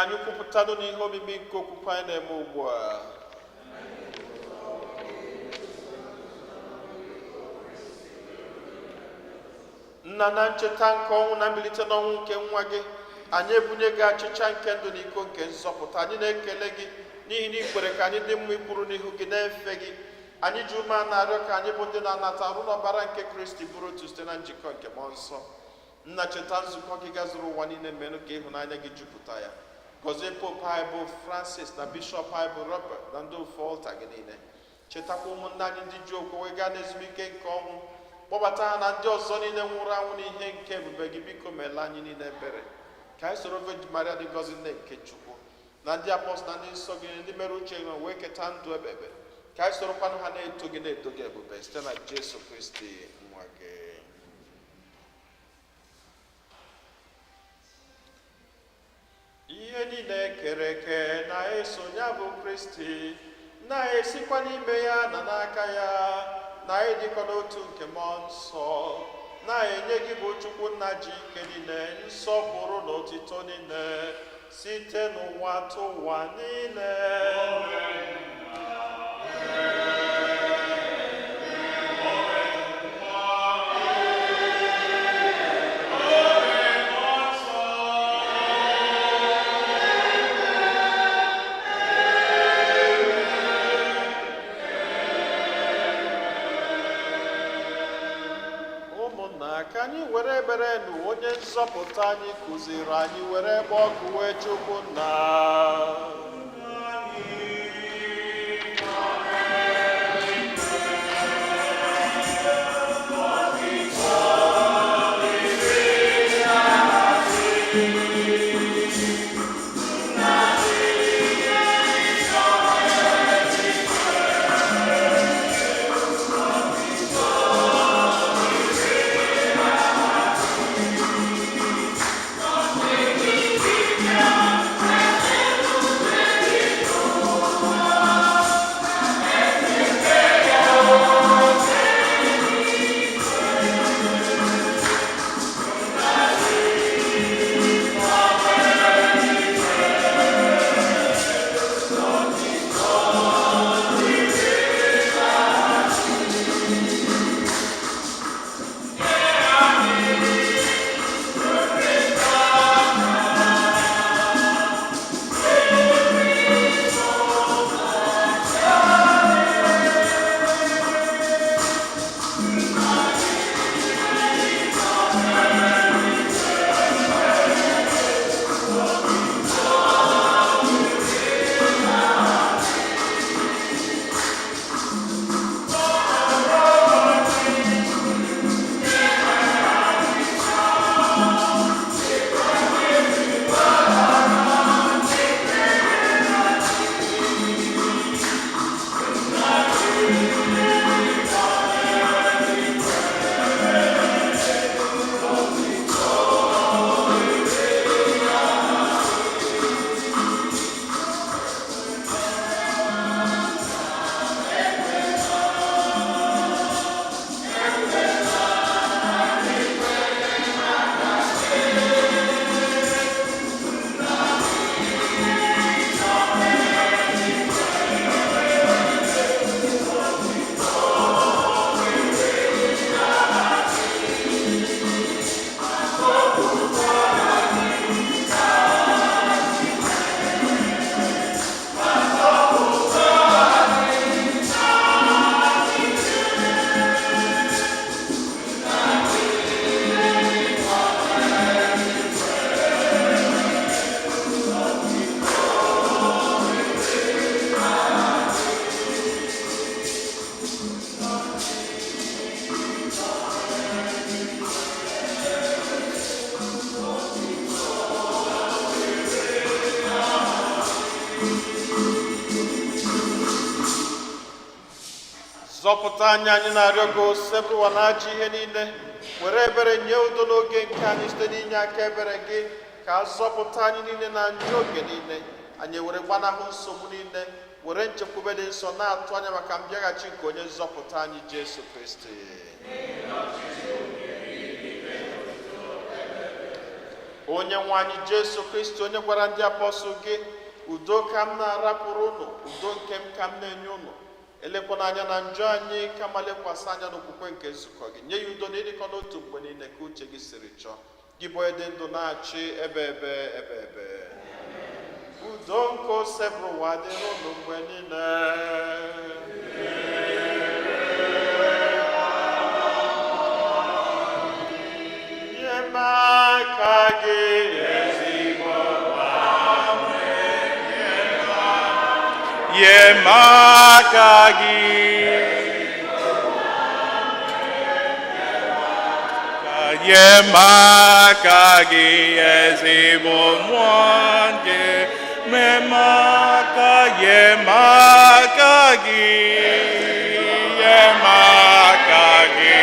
Anyị kwupụtanụ n'ihe omimi nke okwukwe anyị na-eme ugbu a. Nna, na ncheta nke ọnwụ na mbilite n'ọnwụ nke nwa gị, anyị ebunye gị achịcha nke ndụ na iko nke nzọpụta. Anyị na-ekele gị n'ihi na ị kwere ka anyị dị mma ikwuru n'ihu gị na-efe gị. Anyị ji ume na-arịọ ka anyị bụ ndị na-anata arụ n'ọbara nke Kristi bụrụ otu site na njikọ nke Mmụọ Nsọ. Nna, cheta nzukọ gị gazuru ụwa niile, menụ ka ịhụnanya gị jupụta ya. Gọzie Pope anyị bụ Francis na Bishọp anyị bụ Robert na ndị ofe ọlta gị niile. Chetakwa ụmụnne anyị ndị ji okwukwe gaa n'ezumike nke ọnwụ. Kpọbata ha na ndị ọzọ niile nwụrụ anwụ n'ihe nke ebube gị. Biko meela anyị niile ebere, ka anyị soro Virgin Maria dị ngọzi, nne nke Chukwu, na ndị apọstụl na ndị nsọ gị, ndị mere uche gị wee keta ndụ ebebe, ka anyị sorokwanụ ha na-eto gị, na-eto gị ebube, site na Jesu Kristi nwa gị. Ihe niile kere eke na-eso ya bụ Kristi, na-esikwa n'ime ya na n'aka ya na ịdịkọ n'otu nke Mmụọ Nsọ, na-enye gị bụ Chukwu Nna ji ike niile nsọpụrụ na otito niile site n'ụwa tụ ụwa niile. Ụmụnna, ka anyị were ebere nụ onye nzọpụta anyị kụziri anyị were ebe ọkụ wee Chukwu Nna. Zọpụta anyị, anyị na-arịọ gị, Osebụrụwa, na ajọ ihe niile. Were ebere nye udo n'oge nke anyị. Site n'inye aka ebere gị, ka a zọpụta anyị niile na njọ oge niile, anyị were gbanahụ nsogbu niile, were nchekwube dị nsọ na-atụ anya maka mbịaghachi nke onye nzọpụta anyị Jesu Kristi. Onye nwe anyị Jesu Kristi, onye gwara ndị apọstụl gị, udo ka m na-arapụrụ unu, udo nke m ka m na-enye unu, elekwana anya na njọ anyị, kama lekwasị anya n'okwukwe nke nzukọ gị, nye ya udo na ịdịkọ n'otu mgbe niile ka uche gị siri chọọ. Gị bụ onye dị ndụ na-achị ebe ebe ebe ebe. Udo nke Osebụrụwa dịrị unu mgbe niile. Nye m aka gị, ezigbo. Nye m aka gị. Nye m aka gị, ezigbo mmụọ nke nye m aka, nye m aka gị, nye m aka gị,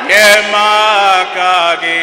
nye m aka gị.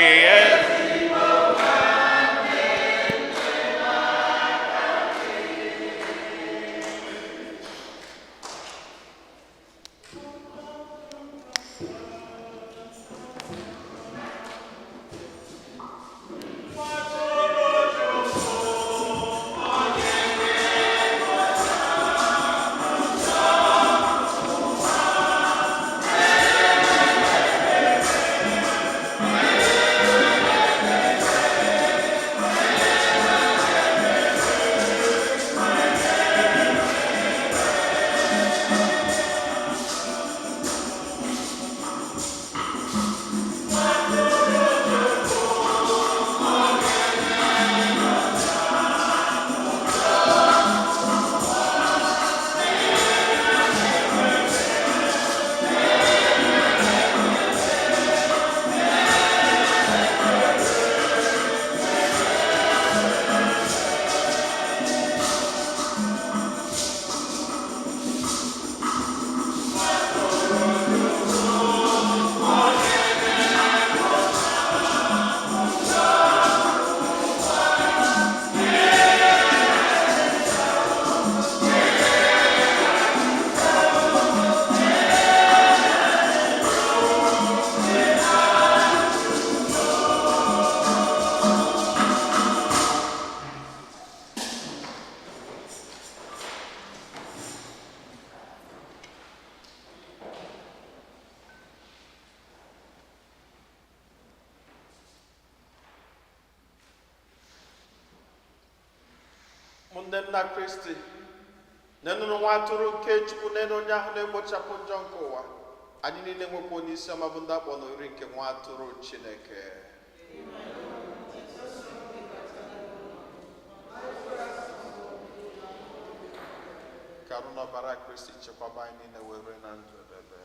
Ụmụnne m na Kristi, nenụrụ nwa atụrụ nke Chukwu, nenu onye ahụ na-egbochapụ njọ nke ụwa. Anyị niile nwekwa onye isi ọma bụ ndị akpọ n'oriri nke nwa atụrụ Chineke. Ka arụ n'ọbara Kristi chekwaba anyị niile were na ndụ ebebe.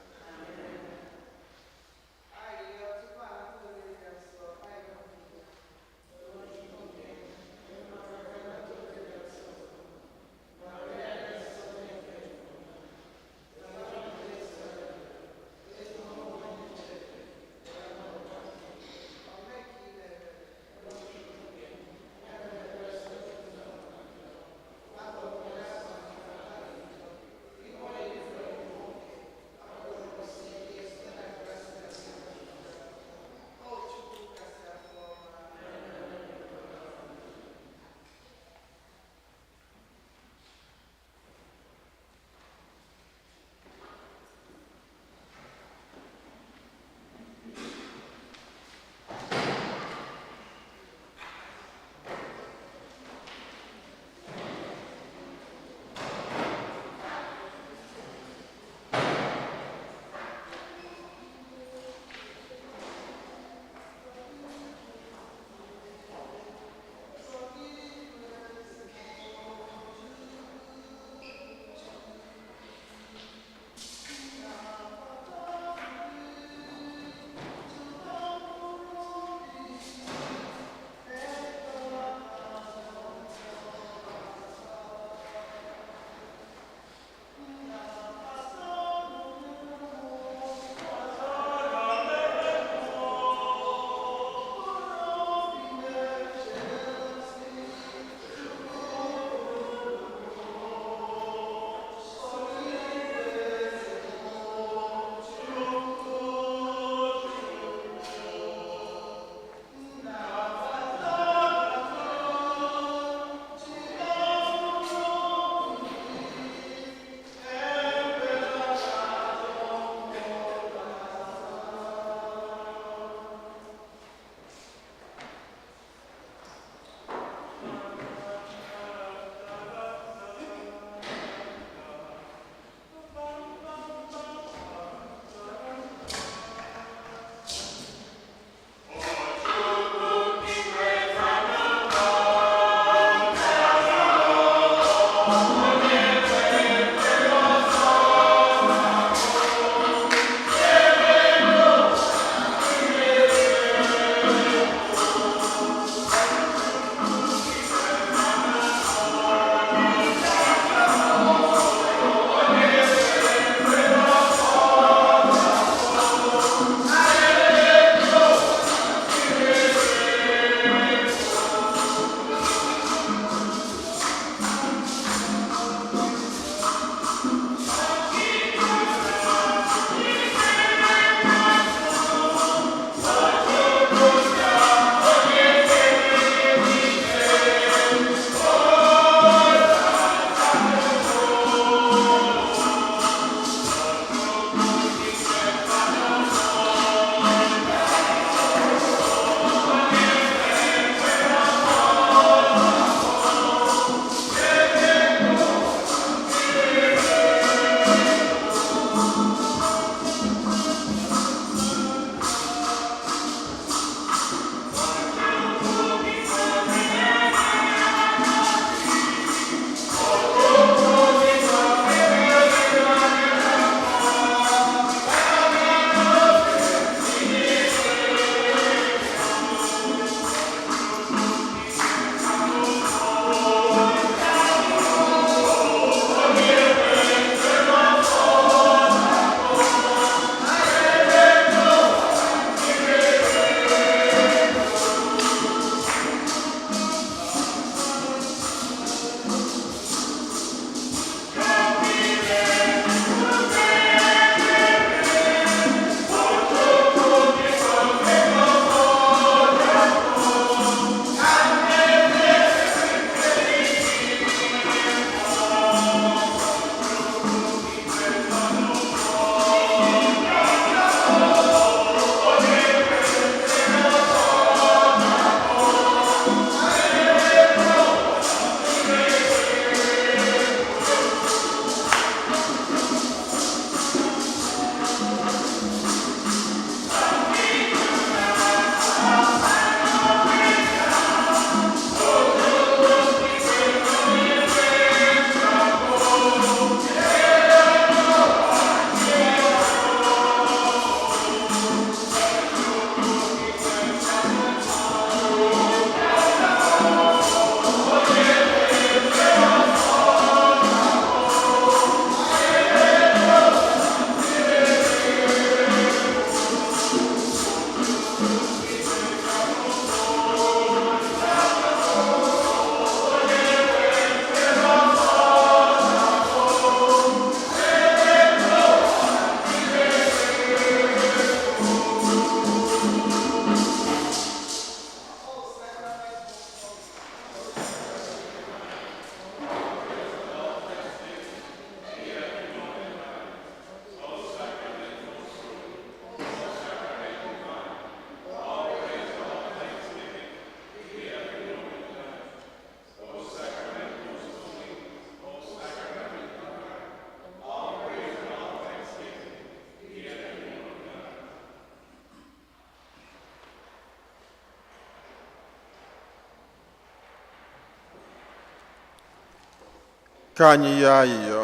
Ka anyị yọọ ayịyọ.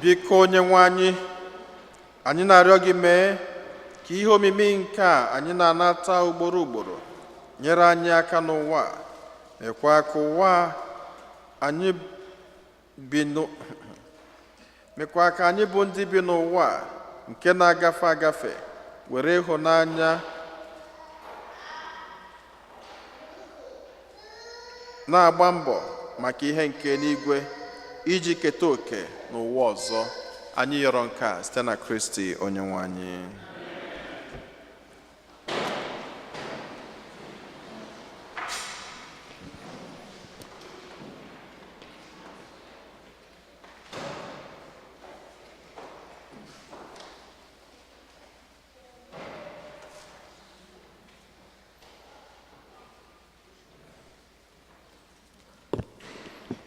Biko, Onye nwe anyị, anyị na-arịọ gị, mee ka ihe omimi nke a anyị na-anata ugboro ugboro nyere anyị aka n'ụwa a, mekwa ka ụwa a anyị bi mekwa ka anyị bụ ndị bi n'ụwa a nke na-agafe agafe were ịhụnanya na-agba mbọ maka ihe nke eluigwe iji keta oke n'ụwa ọzọ. Anyị yọrọ nke a site na Kristi Onye nwe anyị.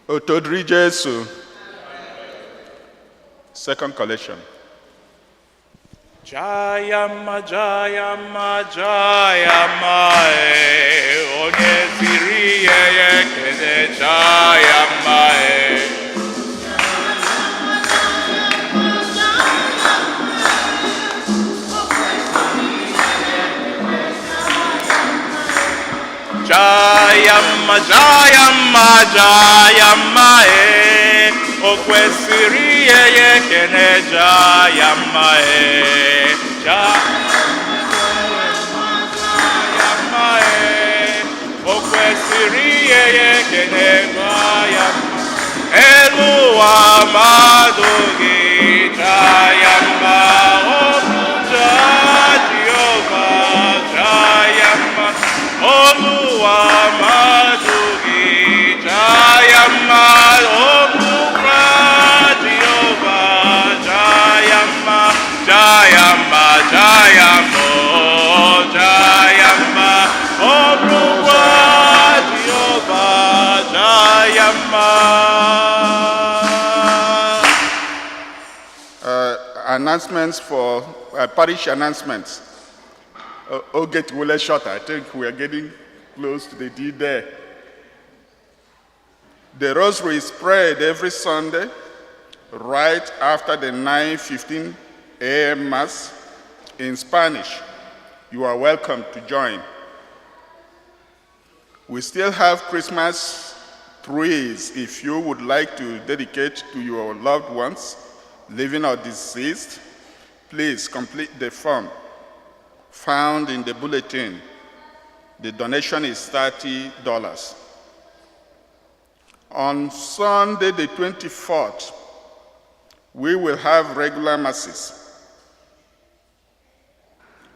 Otito dịrị Jesu. Second collection. Jayama, Jayama, Jayama, e, onye ziri ihe ya ekele, Jayama, e. Jayama, Jayama, Jayama, e, o kwesịrị ihe ya ekele, Jayama, e. Jayama, e, o kwesịrị ihe ya ekele, Jayama. Elu ụwa mmadụ gị, Jayama, ọ bụ Jehova, Jayama. Olu mmadụ gị, Jayama, ọ bụkwa Jehova, Jayama, Jayama, Jayama, Jayama, ọ bụkwa Jehova, Jayama. Announcements for parish announcements. Oge will short. I think we are getting close to the D day. The rosary is prayed every Sunday right after the 9:15 a.m. Mass in Spanish. You are welcome to join. We still have Christmas trees if you would like to dedicate to your loved ones, living or deceased. Please complete the form found in the bulletin. The donation is $30. On Sunday, the 24th, we will have regular masses,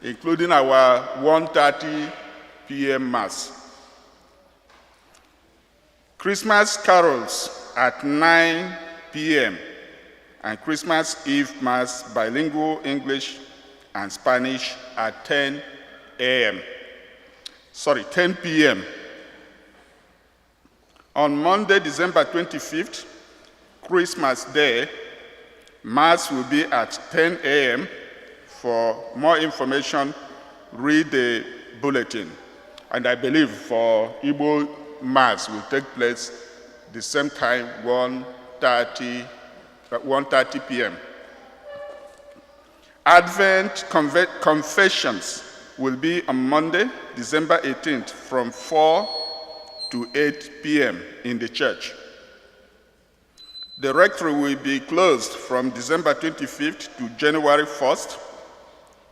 including our 1:30 p.m. Mass. Christmas carols at 9 p.m. and Christmas Eve Mass, bilingual English and Spanish, at 10 a.m. Sorry, 10 p.m. On Monday, December 25th, Christmas Day, Mass will be at 10 a.m. For more information, read the bulletin. And I believe for Igbo Mass will take place the same time, 1:30 p.m. Advent confessions will be on Monday, December 18th, from 4 to 8 p.m. in the church. The rectory will be closed from December 25th to January 1st.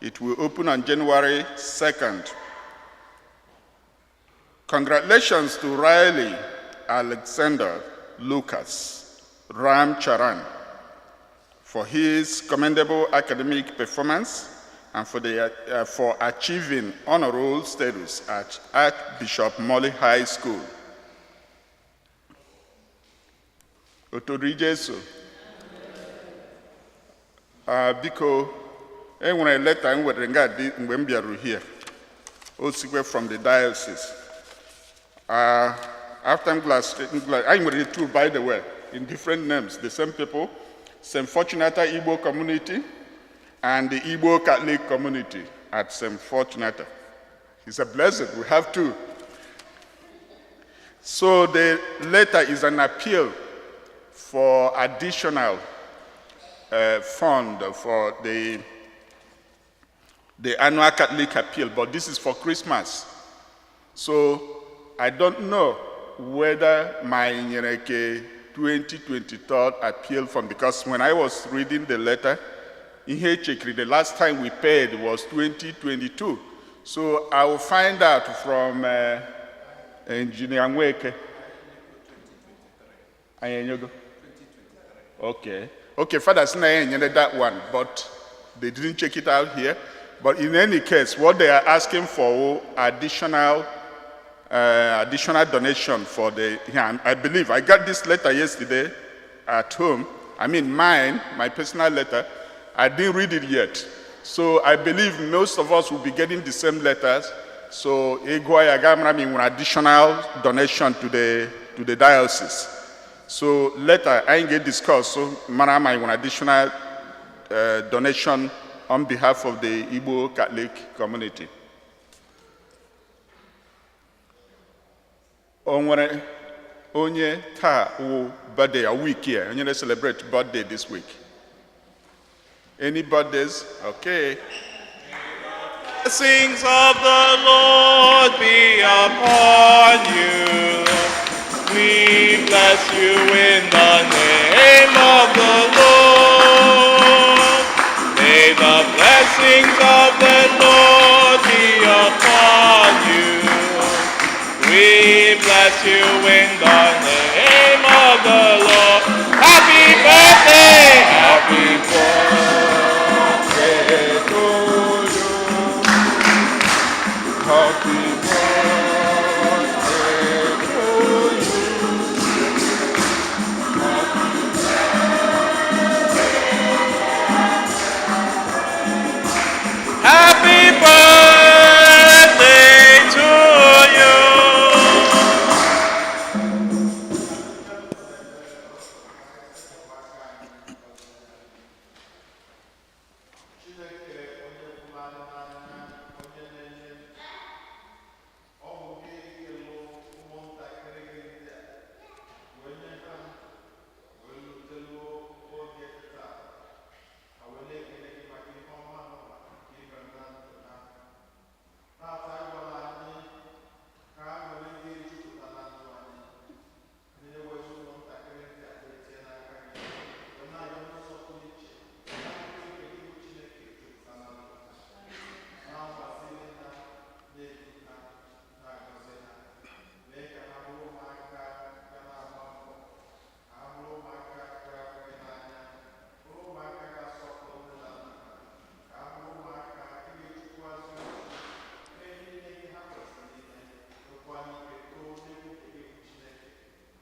It will open on January 2nd. Congratulations to Riley Alexander Lucas Ram Charan for his commendable academic performance and for achieving honor roll status at Archbishop Molly High School. Otito dịrị Jesu. Biko, e nwere leta m nwetara nga dị mgbe m bịaruru here. O sikwe from the diocese. After I'm glad, I nwere two, by the way, in different names, the same people, St. Fortunata Igbo Community and the Igbo Catholic Community at St. Fortunata. It's a blessing. We have two. So the letter is an appeal for additional fund for the annual Catholic appeal, but this is for Christmas. So I don't know whether my Nyereke 2023 appeal fund, because when I was reading the letter, ihe echekiri, the last time we paid was 2022. So I will find out from Engineer Nweke. Anyị enyego? Okay. Okay, Father sị na ya enyere that one, but they didn't check it out here. But in any case, what they are asking for additional donation for the, yeah, I believe, I got this letter yesterday at home. I mean, mine, my personal letter. I didn't read it yet. So I believe most of us will be getting the same letters. So ego ya ga-amara m nwere additional donation to the diocese. So later, I get discuss, so mara ma nwere additional donation on behalf of the Igbo Catholic community. O nwere onye taa wụ birthday a week here, onye na-celebrate birthday this week? Any birthdays? Okay. Blessings of the Lord be upon you. We bless you in the name of the Lord. May the blessings of the Lord be upon you. We bless you in the name of the Lord. Happy birthday! Happy Birthday to you. Happy birthday to you. Happy birthday to you. Chineke onye hụrụ anyị n'anya, onye na-enye ndụ, ọ bụ gị kelụ ụmụntakịrị gị ndị a wee nye ha wee luteluo oge taa ha wee na-ekele gị maka ihe ọma nụwa nke i mere na ndụ ha. Tata gwara anyị ka aṅụrị gị jupụta na ndụ anyị. Anyị na-ewezi ụmụntakịrị ndị a wee tie n'aka gị wee na-ayọ n'ụzọ pụrụ iche na nke gị bụ Chineke jupụta na ndụ ha, na-agbaziri ha, na-edu ha, na-agọzi ha, mee ka ha bụrụ ụmụaka ga na-agba mbọ, ka ha bụrụ ụmụaka ga-ahụ gị n'anya, bụrụ ụmụaka ga-asọpụrụ nne na nna ha, ka ha bụrụ ụmụaka ga-echukwazi ozi mee ihe niile ha kwesịrị ime, nwekwa ike too n'egwu nke gị bụ Chineke,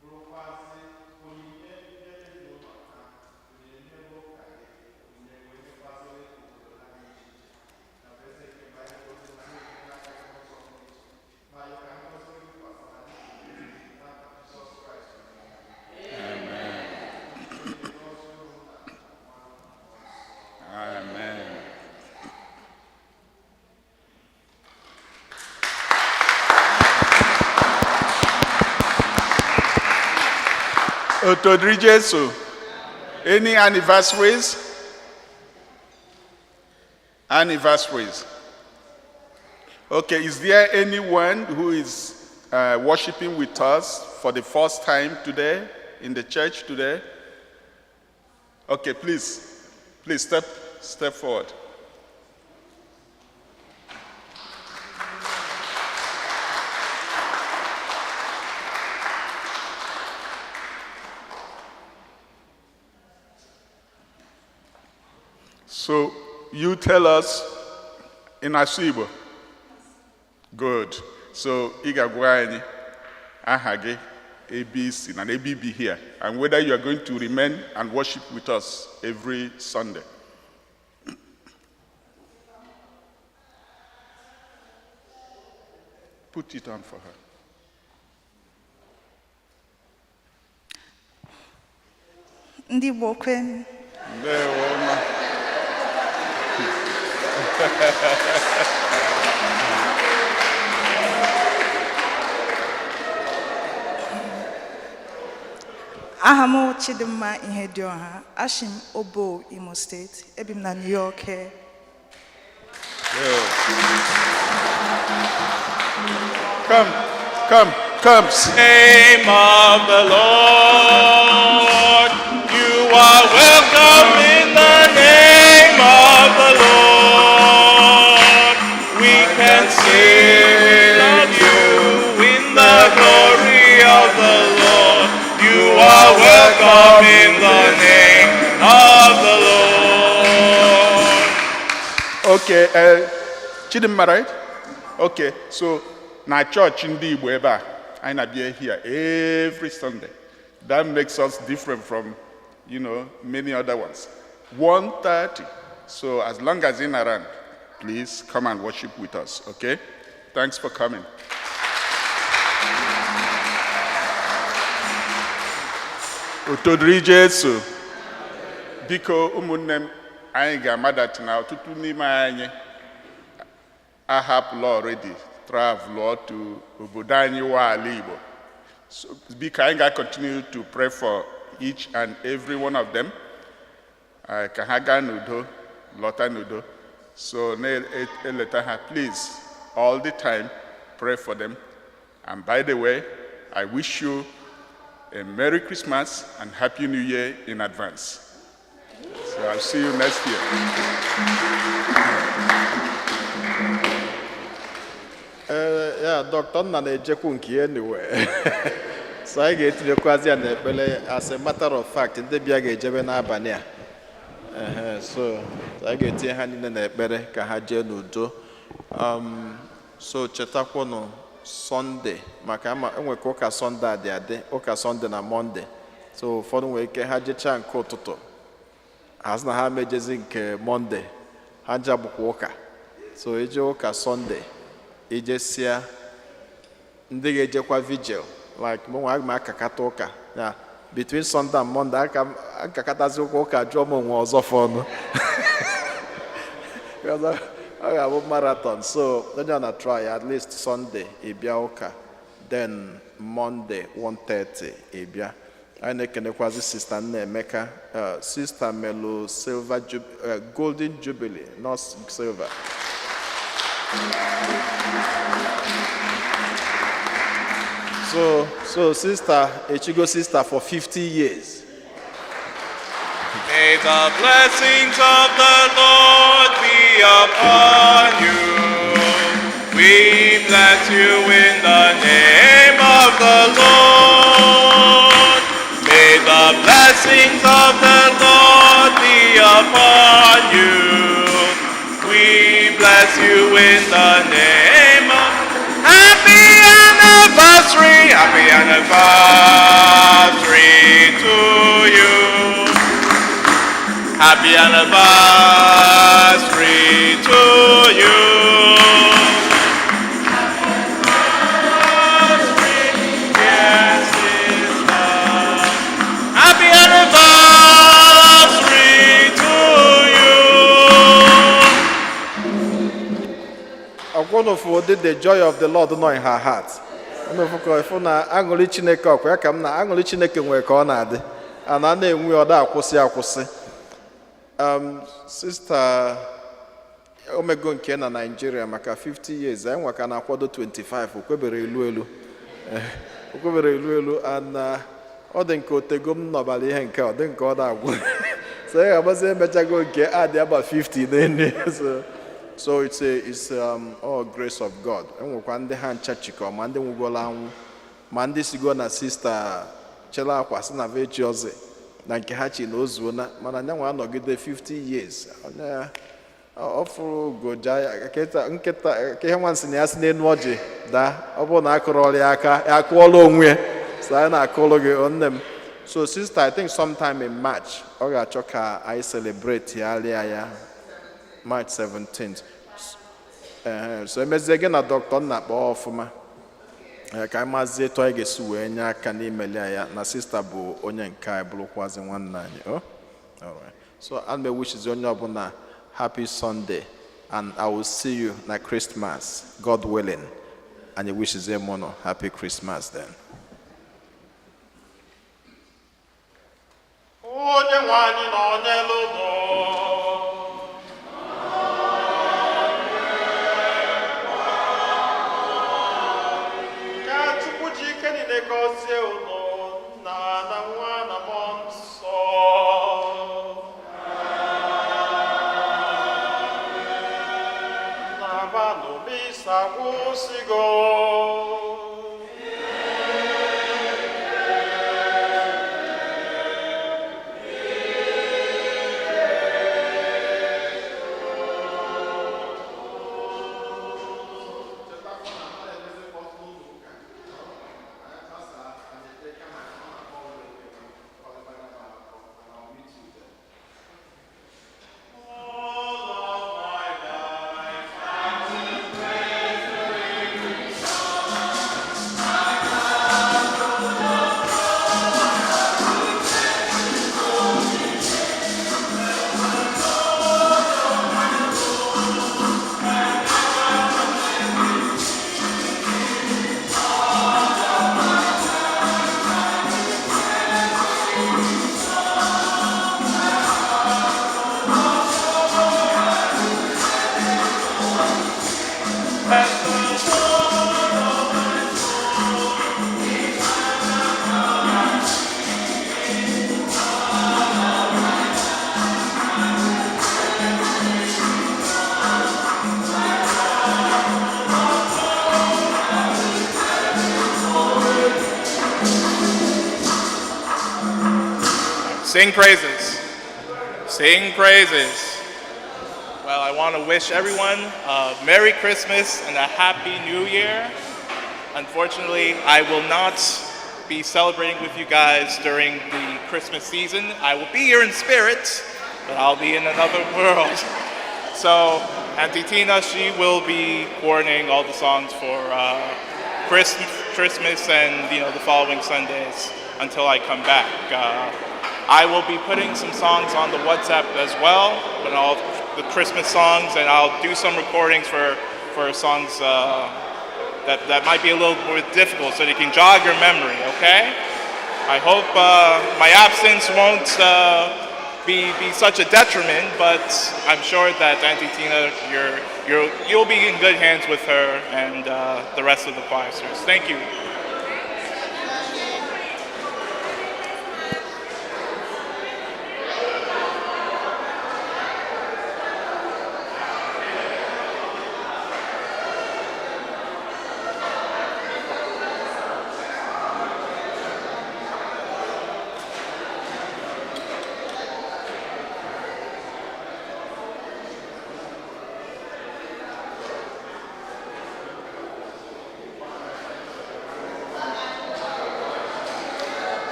bụrụkwazị onyinye nye ezinụlọ ha, onyinye nye ụka gị, onyinye wee nyekwazịrị obodo ha dị iche iche. Na bụ eze nke mgbe anyị gozi na na-enye n'aka gị n'ụzọ pụrụ iche ma yọ ka ngọzi gị kwasị ha n'aha Jizọs Kraịst. Amen. Otodiri Jesu. Any anniversaries? Anniversaries. Okay, is there anyone who is worshiping with us for the first time today in the church today? Okay, please, please step forward. So you tell us in asụ Igbo. Good. So ị ga-agwa anyị aha gị, ebe i si na ebe i bi here, and whether you are going to remain and worship with us every Sunday. Put it on for her. Ndị Igbo kwen. Ndewo ma. Aha m wụ Chidimma Ihedioha, Ashim Obo, Imo State, ebi m na New York here. Come, come, come. Name of the Lord. You are welcome in the name of the Lord. We can sing of you in the glory of the Lord. You are welcome in the name of the Lord. Okay, Chidimma, right? Okay, so na church ndị Igbo ebe a, anyị na-abịa here every Sunday. That makes us different from many other ones. 1:30. So as long as in around, please come and worship with us, okay? Thanks for coming. Otito dịrị Jesu. Biko ụmụnne m, anyị ga-amadati na ọtụtụ n'ime anyị ahapụla already travel to obodo anyị wa ala Igbo. So, biko anyị ga-continue to pray for each and every one of them, ka ha gaa n'udo, lọta n'udo. So na-eleta ha, please, all the time, pray for them. And by the way, I wish you a Merry Christmas and Happy New Year in advance. So I'll see you next year. Ee, ya Dr. Nna na-ejekwu nke ya anyway. So anyị ga-etinyekwazi ya n'ekpere. As a matter of fact, ndị bịa ga-ejebe n'abalị a. Ehe, so anyị ga-etinye ha niile n'ekpere ka ha jee n'udo. So chetakwanụ Sọnde maka ama enwe ka ụka Sọnde a dị adị, ụka Sọnde na Mọnde. So ụfọdụ nwere ike ha jechaa nke ụtụtụ, ha sị na ha mejezi nke Mọnde, ha nja bụkwa ụka. So ije ụka Sọnde, ijesịa, ndị ga-ejekwa vigil, like mụ nwa, aga m akakata ụka na between Sunday and Monday. Aka m akakatazi ụka ụka jụọ m onwe ọzọ fọnụ. Because ọ ga-abụ marathon. So onye ọ na try at least Sunday ịbịa ụka, then Monday 1:30 ịbịa. Anyị na-ekenekwazi Sista Nnaemeka, Sista melu silver golden jubilee, not silver. So sister echigo sister for 50 years. May the blessings of the Lord be upon you. We bless you in the name of the Lord. May the blessings of the Lord be upon you. We bless you in the name of. Happy anniversary, happy anniversary to you. Happy anniversary to you. Yes, sister. Happy anniversary to you. Ọkwụnụfụ ụdị the joy of the Lord nọ in her heart. Ọnụfụ ka ịfụ na aṅụrị Chineke ọkwa ya ka m na aṅụrị Chineke nwere ka ọ na-adị a na na-enwe ọ da akwụsị akwụsị. Sister omego nke na Nigeria maka 50 years, anyị nwa ka na-akwado 25. O kwebere elu elu. O kwebere elu elu and ọ dị nke otego m nọbara ihe nke ọ dị nke ọ na-agwụ. So ya ga-agbazi emechago nke a dị aba 50 n'elu ya. So it's all grace of God. Enwekwa ndị ha ncha chikọ, ma ndị nwugolo anwụ, ma ndị sigo na sista chela akwa si na vechi ọzọ na nke ha chi na o zuona, mana nyanwa anọgide 50 years. Onye ya ọ fụrụ goja ya nkịta nkịta ka ihe nwa nsị na ya si n'elu ọjị daa. Ọ bụrụ na akụrụ ọrụ ya aka, ya akụọla onwe ya. So anyị na-akụrụ gị o nne m. So sister, I think sometime in March ọ ga-achọ ka anyị celebrate ya rịa ya March 17th. Ehe, so emezie gị na Dr. Nna kpọọ ọfụma. Ee, ka anyị mazie etu anyị ga-esi wee nye aka n'imeli ya na sista bụ onye nke anyị, bụrụkwazi nwanne anyị. Oh? Alright. So ana m ewishizi onye ọbụla happy Sunday and I will see you na Christmas, God willing. Anyị wishizie m ụnụ happy Christmas then. Onye nwe anyị nọ n'elu ụlọ. Ka Chukwu ji ike niile gọzie unu, Nna na Nwa na Mmụọ Nsọ. Nabanụ misa gwụsịgo. Sing praises. Sing praises. Well, I want to wish everyone a Merry Christmas and a Happy New Year. Unfortunately, I will not be celebrating with you guys during the Christmas season. I will be here in spirit, but I'll be in another world. So, Auntie Tina, she will be coordinating all the songs for Christmas and the following Sundays until I come back. I will be putting some songs on the WhatsApp as well, but all the Christmas songs, and I'll do some recordings for songs that might be a little more difficult, so you can jog your memory. Okay? I hope my absence won't be such a detriment, but I'm sure that Auntie Tina, you'll be in good hands with her and the rest of the choirsters. Thank you.